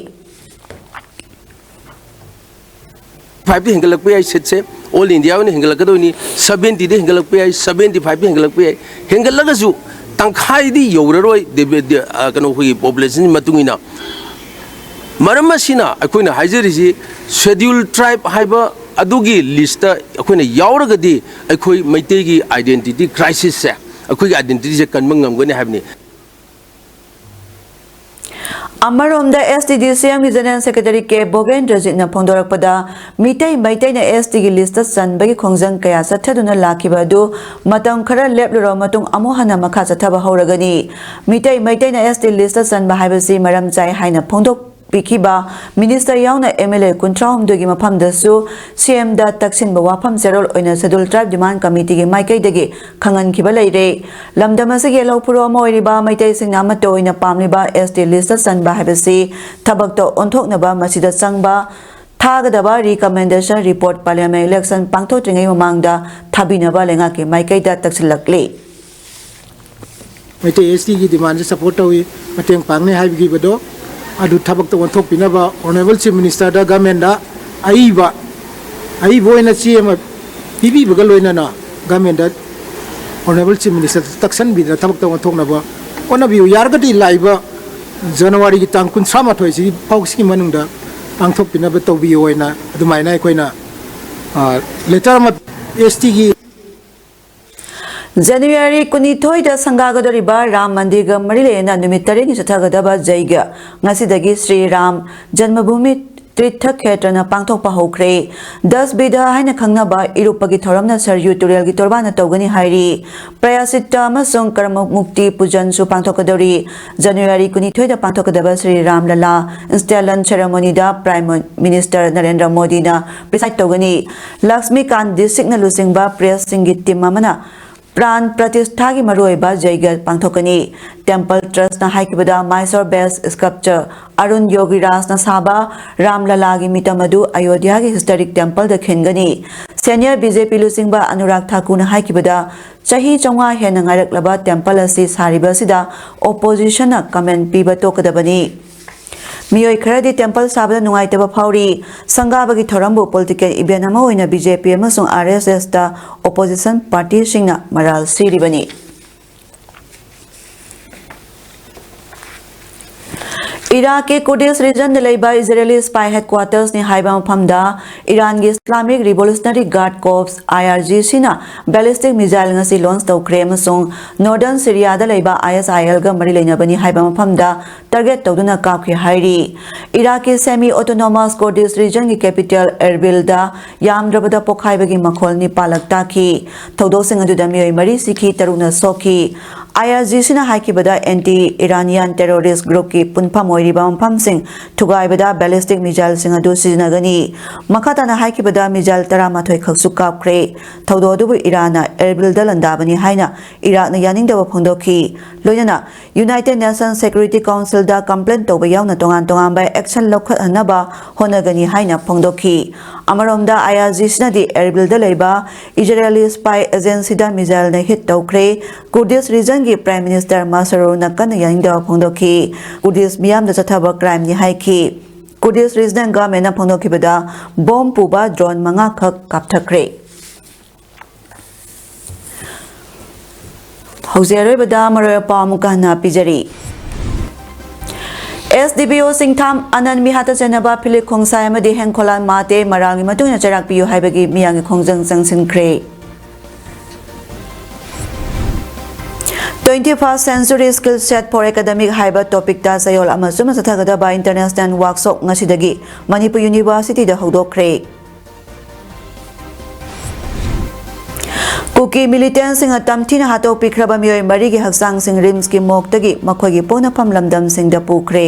Five ꯇꯤ ꯍꯦꯟꯒꯠꯂꯛꯄ ꯌꯥꯏ, seat ꯁꯦ all India ꯑꯣꯏꯅ ꯍꯦꯟꯒꯠꯂꯛꯀꯗꯣꯏꯅꯤ꯫ Seventy ꯗꯤ ꯍꯦꯟꯒꯠꯂꯛꯄ ꯌꯥꯏ, seventy five ꯇꯤ ꯍꯦꯟꯒꯠꯂꯛꯄ ꯌꯥꯏ꯫ ꯍꯦꯟꯒꯠꯂꯒꯁꯨ ꯇꯪꯈꯥꯏꯗꯤ ꯌꯧꯔꯔꯣꯏ, ꯗꯦꯕ-, ꯗꯦ-, ꯑ, ꯀꯩꯅꯣ, ꯑꯩꯈꯣꯏꯒꯤ population ꯃꯇꯨꯡ ꯏꯟꯅ꯫ ꯃꯔꯝ ꯑꯁꯤꯅ ꯑꯩꯈꯣꯏꯅ ꯍꯥꯏꯖꯔꯤꯁꯤ, Scheduled Tribe ꯍꯥꯏꯕ ꯑꯗꯨꯒꯤ list ꯇ ꯑꯩꯈꯣꯏꯅ ꯌꯥꯎꯔꯒꯗꯤ ꯑꯩꯈꯣꯏ ꯃꯩꯇꯩꯒꯤ identity crisis ꯁꯦ, ꯑꯩꯈꯣꯏꯒꯤ identity ꯁꯦ ꯀꯟꯕ ꯉꯝꯒꯅꯤ ꯍꯥꯏꯕꯅꯤ꯫ ꯑꯃꯔꯣꯝꯗ, STDCMꯒꯤ General Secretary ꯀꯦ ꯚꯣꯒꯦꯟꯗ꯭ꯔꯖꯤꯠꯅ ꯐꯣꯡꯗꯣꯔꯛꯄꯗ, ꯃꯤꯇꯩ ꯃꯩꯇꯩꯅ STꯒꯤ listꯇ ꯆꯟꯕꯒꯤ ꯈꯣꯡꯖꯪ ꯀꯌꯥ ꯆꯠꯊꯗꯨꯅ ꯂꯥꯛꯈꯤꯕ ꯑꯗꯨ ꯃꯇꯝ ꯈꯔ ꯂꯦꯞꯂꯨꯔꯕ ꯃꯇꯨꯡ ꯑꯃꯨꯛ ꯍꯟꯅ ꯃꯈꯥ ꯆꯠꯊꯕ ꯍꯧꯔꯒꯅꯤ꯫ ꯃꯤꯇꯩ ꯃꯩꯇꯩꯅ ST listꯇ ꯆꯟꯕ ꯍꯥꯏꯕꯁꯤ ꯃꯔꯝ ꯆꯥꯏ ꯍꯥꯏꯅ ꯐꯣꯡꯗꯣꯛꯄꯤꯈꯤꯕ Minister ꯌꯥꯎꯅ MLA ꯀꯨꯟꯊ꯭ꯔꯥꯍꯨꯝꯗꯣꯏꯒꯤ ꯃꯐꯝꯗꯁꯨ CMꯗ ꯇꯛꯁꯤꯟꯕ ꯋꯥꯐꯝ ꯆꯦꯔꯣꯜ ꯑꯣꯏꯅ Scheduled Tribe Demand Committeeꯒꯤ ꯃꯥꯏꯀꯩꯗꯒꯤ ꯈꯪꯍꯟꯈꯤꯕ ꯂꯩꯔꯦ꯫ ꯂꯝꯗꯝ ꯑꯁꯤꯒꯤ ꯂꯧꯐꯨꯔꯨ ꯑꯃ ꯑꯣꯏꯔꯤꯕ ꯃꯩꯇꯩꯁꯤꯡꯅ ꯑꯃꯠꯇ ꯑꯣꯏꯅ ꯄꯥꯝꯂꯤꯕ ST listꯇ ꯆꯟꯕ ꯍꯥꯏꯕꯁꯤ ꯊꯕꯛꯇ ꯑꯣꯟꯊꯣꯛꯅꯕ ꯃꯁꯤꯗ ꯆꯪꯕ ꯊꯥꯒꯗꯕ recommendation report Parliament election ꯄꯥꯡꯊꯣꯛꯇ꯭ꯔꯤꯉꯩ ꯃꯃꯥꯡꯗ ꯊꯥꯕꯤꯅꯕ ꯂꯩꯉꯥꯛꯀꯤ ꯃꯥꯏꯀꯩꯗ ꯇꯛꯁꯤꯜꯂꯛꯂꯤ꯫ ꯃꯩꯇꯩ STꯒꯤ demandꯁꯦ support ꯇꯧꯏ, ꯃꯇꯦꯡ ꯄꯥꯡꯅꯤ ꯍꯥꯏꯕꯤꯈꯤꯕꯗꯣ ꯑꯗꯨ ꯊꯕꯛꯇ ꯑꯣꯟꯊꯣꯛꯄꯤꯅꯕ Honourable Chief Ministerꯗ governmentꯗ ꯑꯏꯕ ꯑꯏꯕ ꯑꯣꯏꯅ ꯆꯦ ꯑꯃ ꯄꯤꯕꯤꯕꯒ ꯂꯣꯏꯅꯅ governmentꯗ Honourable Chief Ministerꯗ ꯇꯛꯁꯟꯕꯤꯗꯅ ꯊꯕꯛꯇ ꯑꯣꯟꯊꯣꯛꯅꯕ ꯍꯣꯠꯅꯕꯤꯌꯨ꯫ ꯌꯥꯔꯒꯗꯤ ꯂꯥꯛꯏꯕ Januaryꯒꯤ ꯇꯥꯡ ꯀꯨꯟꯊ꯭ꯔꯥ ꯃꯥꯊꯣꯏꯁꯤ ꯐꯥꯎꯁꯤꯒꯤ ꯃꯅꯨꯡꯗ ꯄꯥꯡꯊꯣꯛꯄꯤꯅꯕ ꯇꯧꯕꯤꯌꯨ ꯍꯥꯏꯅ ꯑꯗꯨꯃꯥꯏꯅ ꯑꯩꯈꯣꯏꯅ letter ꯑꯃ STꯒꯤ January ꯀꯨꯟꯅꯤꯊꯣꯏꯗ ꯁꯪꯒꯥꯒꯗꯧꯔꯤꯕ ꯔꯥꯝ ꯃꯟꯗꯤꯔꯒ ꯃꯔꯤ ꯂꯩꯅꯅ ꯅꯨꯃꯤꯠ ꯇꯔꯦꯠꯅꯤ ꯆꯠꯊꯒꯗꯕ ꯖꯩꯒ ꯉꯁꯤꯗꯒꯤ ꯁ꯭ꯔꯤ ꯔꯥꯝ ꯖꯟꯃꯚꯨꯃꯤ ꯇꯤꯔꯊ ꯈꯦꯇ꯭ꯔꯅ ꯄꯥꯡꯊꯣꯛꯄ ꯍꯧꯈ꯭ꯔꯦ꯫ ꯗꯁ ꯕꯤꯙ ꯍꯥꯏꯅ ꯈꯪꯅꯕ ꯏꯔꯨꯞꯄꯒꯤ ꯊꯧꯔꯝꯅ ꯁꯔꯌꯨ ꯇꯨꯔꯦꯜꯒꯤ ꯇꯣꯔꯕꯥꯟꯗ ꯇꯧꯒꯅꯤ ꯍꯥꯏꯔꯤ꯫ ꯄ꯭ꯔꯌꯥꯁꯤꯠꯇ ꯑꯃꯁꯨꯡ ꯀꯔꯃꯃꯨꯛꯇꯤ ꯄꯨꯖꯟꯁꯨ ꯄꯥꯡꯊꯣꯛꯀꯗꯧꯔꯤ꯫ January ꯀꯨꯟꯅꯤꯊꯣꯏꯗ ꯄꯥꯡꯊꯣꯛꯀꯗꯕ Shri Ram ꯂꯂꯥ installation ceremonyꯗ Prime Minister Narendra ꯃꯣꯗꯤꯅ preside ꯇꯧꯒꯅꯤ꯫ ꯂꯛꯁꯃꯤꯀꯥꯟ ꯗꯤꯁꯤꯛꯅ ꯂꯨꯆꯤꯡꯕ priestꯁꯤꯡꯒꯤ team ꯑꯃꯅ ꯄ꯭ꯔꯥꯟ ꯄ꯭ꯔꯇꯤꯁꯊꯥꯒꯤ ꯃꯔꯨꯑꯣꯏꯕ ꯖꯩꯒ ꯄꯥꯡꯊꯣꯛꯀꯅꯤ꯫ Temple Trustꯅ ꯍꯥꯏꯈꯤꯕꯗ, Mysore based sculptor Arun ꯌꯣꯒꯤꯔꯥꯖꯅ ꯁꯥꯕ ꯔꯥꯝ ꯂꯂꯥꯒꯤ ꯃꯤꯇꯝ ꯑꯗꯨ ꯑꯌꯣꯙ꯭ꯌꯥꯒꯤ historic templeꯗ ꯈꯤꯟꯒꯅꯤ꯫ Senior BJP ꯂꯨꯆꯤꯡꯕ ꯑꯅꯨꯔꯥꯒ ꯊꯥꯀꯨꯔꯅ ꯍꯥꯏꯈꯤꯕꯗ, ꯆꯍꯤ ꯆꯥꯝꯃꯉꯥ ꯍꯦꯟꯅ ꯉꯥꯏꯔꯛꯂꯕ temple ꯑꯁꯤ ꯁꯥꯔꯤꯕ ꯑꯁꯤꯗ oppositionꯅ comment ꯄꯤꯕ ꯇꯣꯛꯀꯗꯕꯅꯤ꯫ ꯃꯤꯑꯣꯏ ꯈꯔꯗꯤ temple ꯁꯥꯕꯗ ꯅꯨꯡꯉꯥꯏꯇꯕ ꯐꯥꯎꯔꯤ꯫ ꯁꯪꯒꯥꯕꯒꯤ ꯊꯧꯔꯝꯕꯨ political event ꯑꯃ ꯑꯣꯏꯅ BJP ꯑꯃꯁꯨꯡ RSSꯇ opposition partyꯁꯤꯡꯅ ꯃꯔꯥꯜ ꯁꯤꯔꯤꯕꯅꯤ꯫ ꯏꯔꯥꯛꯀꯤ ꯀꯨꯔꯗꯤꯁ ꯔꯤꯖꯟꯗ ꯂꯩꯕ ꯏꯖꯔꯦꯂꯤ ꯁ꯭ꯄꯥꯏ ꯍꯦꯗꯀ꯭ꯋꯥꯇꯔꯁꯅꯤ ꯍꯥꯏꯕ ꯃꯐꯝꯗ ꯏꯔꯥꯟꯒꯤ ꯏꯁꯂꯥꯃꯤꯛ ꯔꯤꯚꯣꯂꯨꯁꯅꯔꯤ ꯒꯥꯔꯗ ꯀꯣꯔꯞꯁ, IRGC, ꯅ ꯕꯦꯂꯤꯁꯇꯤꯛ ꯃꯤꯖꯥꯏꯜ ꯉꯁꯤ ꯂꯣꯟꯆ ꯇꯧꯈ꯭ꯔꯦ ꯑꯃꯁꯨꯡ ꯅꯣꯔꯗꯔꯟ ꯁꯤꯔꯤꯌꯥꯗ ꯂꯩꯕ ISIL ꯒ ꯃꯔꯤ ꯂꯩꯅꯕꯅꯤ ꯍꯥꯏꯕ ꯃꯐꯝꯗ ꯇꯥꯔꯒꯦꯠ ꯇꯧꯗꯨꯅ ꯀꯥꯞꯈꯤ ꯍꯥꯏꯔꯤ꯫ ꯏꯔꯥꯛꯀꯤ ꯁꯦꯃꯤ ꯑꯣꯇꯣꯅꯣꯃꯁ ꯀꯨꯔꯗꯤꯁ ꯔꯤꯖꯟꯒꯤ ꯀꯦꯄꯤꯇꯦꯜ ꯑꯦꯔꯕꯤꯜꯗ ꯌꯥꯝꯗ꯭ꯔꯕꯗ ꯄꯣꯈꯥꯏꯕꯒꯤ ꯃꯈꯣꯜ ꯅꯤꯄꯥꯜꯂꯛ ꯇꯥꯈꯤ꯫ ꯊꯧꯗꯣꯛꯁꯤꯡ ꯑꯗꯨꯗ ꯃꯤꯑꯣꯏ ꯃꯔꯤ ꯁꯤꯈꯤ, ꯇꯔꯨꯛꯅ ꯁꯣꯛꯈꯤ꯫ IRGC ꯅ ꯍꯥꯏꯈꯤꯕꯗ, ꯑꯦꯟꯇꯤ ꯏꯔꯥꯅꯤꯌꯥꯟ ꯇꯦꯔꯣꯔꯤꯁ ꯒ꯭ꯔꯨꯞꯀꯤ ꯄꯨꯟꯐꯝ ꯑꯣꯏꯔꯤꯕ ꯃꯐꯝꯁꯤꯡ ꯊꯨꯒꯥꯏꯕꯗ ꯕꯦꯂꯤꯁꯇꯤꯛ ꯃꯤꯖꯥꯏꯜꯁꯤꯡ ꯑꯗꯨ ꯁꯤꯖꯤꯟꯅꯒꯅꯤ꯫ ꯃꯈꯥ ꯇꯥꯅ ꯍꯥꯏꯈꯤꯕꯗ, ꯃꯤꯖꯥꯏꯜ ꯇꯔꯥꯃꯥꯊꯣꯏ ꯈꯛꯁꯨ ꯀꯥꯞꯈ꯭ꯔꯦ꯫ ꯊꯧꯗꯣꯛ ꯑꯗꯨꯕꯨ ꯏꯔꯥꯟꯅ ꯑꯦꯔꯕꯤꯜꯗ ꯂꯥꯟꯗꯥꯕꯅꯤ ꯍꯥꯏꯅ ꯏꯔꯥꯛꯅ ꯌꯥꯅꯤꯡꯗꯕ ꯐꯣꯡꯗꯣꯛꯈꯤ꯫ ꯂꯣꯏꯅꯅ United Nations Security Council ꯗ ꯀꯝꯄ꯭ꯂꯦꯟ ꯇꯧꯕ ꯌꯥꯎꯅ ꯇꯣꯉꯥꯟ ꯇꯣꯉꯥꯟꯕ ꯑꯦꯛꯁꯟ ꯂꯧꯈꯠꯍꯟꯅꯕ ꯍꯣꯠꯅꯒꯅꯤ ꯍꯥꯏꯅ ꯐꯣꯡꯗꯣꯛꯈꯤ꯫ ꯑꯃꯔꯣꯝꯗ, IRGC ꯅꯗꯤ ꯑꯦꯔꯕꯤꯜꯗ ꯂꯩꯕ ꯏꯖꯔꯦꯂꯤ ꯁ꯭ꯄꯥꯏ ꯑꯦꯖꯦꯟꯁꯤꯗ ꯃꯤꯖꯥꯏꯜꯅ ꯍꯤꯠ ꯇꯧꯈ꯭ꯔꯦ꯫ ꯀꯨꯔꯗꯤꯁ ꯔꯤꯖꯟꯒꯤ ꯄ꯭ꯔꯥꯏꯝ ꯃꯤꯅꯤꯁꯇꯔ ꯃꯁꯔꯨꯔꯅ ꯀꯟꯅ ꯌꯥꯅꯤꯡꯗꯕ ꯐꯣꯡꯗꯣꯛꯈꯤ꯫ ꯀꯨꯔꯗꯤꯁ ꯃꯤꯌꯥꯝꯗ ꯆꯠꯊꯕ ꯀ꯭ꯔꯥꯏꯝꯅꯤ ꯍꯥꯏꯈꯤ꯫ ꯀꯨꯔꯗꯤꯁ ꯔꯤꯖꯅꯦꯜ ꯒꯚꯔꯟꯃꯦꯟꯠꯅ ꯐꯣꯡꯗꯣꯛꯈꯤꯕꯗ, ꯕꯣꯝ ꯄꯨꯕ ꯗ꯭ꯔꯣꯟ ꯃꯉꯥ ꯈꯛ ꯀꯥꯞꯊꯈ꯭ꯔꯦ꯫ ꯍꯧꯖꯤꯛ ꯑꯔꯣꯏꯕꯗ ꯃꯔꯨꯑꯣꯏꯕ ꯄꯥꯎ ꯑꯃꯨꯛꯀ ꯍꯟꯅ ꯄꯤꯖꯔꯤ꯫ SDPO ꯁꯤꯡꯊꯥꯝ ꯑꯅꯟ ꯃꯤꯍꯥꯠꯇ ꯆꯦꯟꯅꯕ ꯐꯤꯂꯤꯛ ꯈꯣꯡꯁꯥꯏ ꯑꯃꯗꯤ ꯍꯦꯡꯈꯣꯂꯥꯟ ꯃꯥꯇꯦ ꯃꯔꯥꯜꯒꯤ ꯃꯇꯨꯡ ꯏꯟꯅ ꯆꯩꯔꯥꯛ ꯄꯤꯌꯨ ꯍꯥꯏꯕꯒꯤ ꯃꯤꯌꯥꯝꯒꯤ ꯈꯣꯡꯖꯪ ꯆꯪꯁꯤꯟꯈ꯭ꯔꯦ꯫ Twenty first Century Skill Set for Academic ꯍꯥꯏꯕ ꯇꯣꯄꯤꯛꯇ ꯆꯌꯣꯜ ꯑꯃ ꯆꯨꯝꯅ ꯆꯠꯊꯒꯗꯕ ꯏꯟꯇꯔꯅꯦꯁꯅꯦꯜ ꯋꯥꯔꯛꯁꯣꯞ ꯉꯁꯤꯗꯒꯤ ꯃꯅꯤꯄꯨꯔ ꯌꯨꯅꯤꯚꯔꯁꯤꯇꯤꯗ ꯍꯧꯗꯣꯛꯈ꯭ꯔꯦ꯫ ꯀꯨꯀꯤ ꯃꯤꯂꯤꯇꯦꯟꯁꯤꯡꯅ ꯇꯝꯊꯤꯅ ꯍꯥꯠꯇꯣꯛꯄꯤꯈ꯭ꯔꯕ ꯃꯤꯑꯣꯏ ꯃꯔꯤꯒꯤ ꯍꯛꯆꯥꯡꯁꯤꯡ ꯔꯤꯝꯁꯀꯤ ꯃꯣꯔꯒꯇꯒꯤ ꯃꯈꯣꯏꯒꯤ ꯄꯣꯛꯅꯐꯝ ꯂꯝꯗꯝꯁꯤꯡꯗ ꯄꯨꯈ꯭ꯔꯦ꯫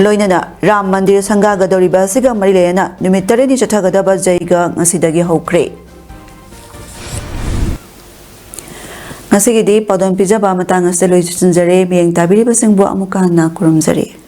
ꯂꯣꯏꯅꯅ ꯔꯥꯝ ꯃꯟꯗꯤꯔ ꯁꯪꯒꯥꯒꯗꯧꯔꯤꯕ ꯑꯁꯤꯒ ꯃꯔꯤ ꯂꯩꯅꯅ ꯅꯨꯃꯤꯠ ꯇꯔꯦꯠꯅꯤ ꯆꯠꯊꯒꯗꯕ ꯖꯩꯒ ꯉꯁꯤꯗꯒꯤ ꯍꯧꯈ꯭ꯔꯦ꯫ ꯉꯁꯤꯒꯤꯗꯤ ꯄꯥꯎꯗꯝ ꯄꯤꯖꯕ ꯃꯇꯥꯡ ꯑꯁꯤꯗ ꯂꯣꯏꯁꯤꯟꯖꯔꯦ꯫ ꯃꯤꯠꯌꯦꯡ ꯇꯥꯕꯤꯔꯤꯕꯁꯤꯡꯕꯨ ꯑꯃꯨꯛꯀ ꯍꯟꯅ ꯈꯨꯔꯨꯝꯖꯔꯤ꯫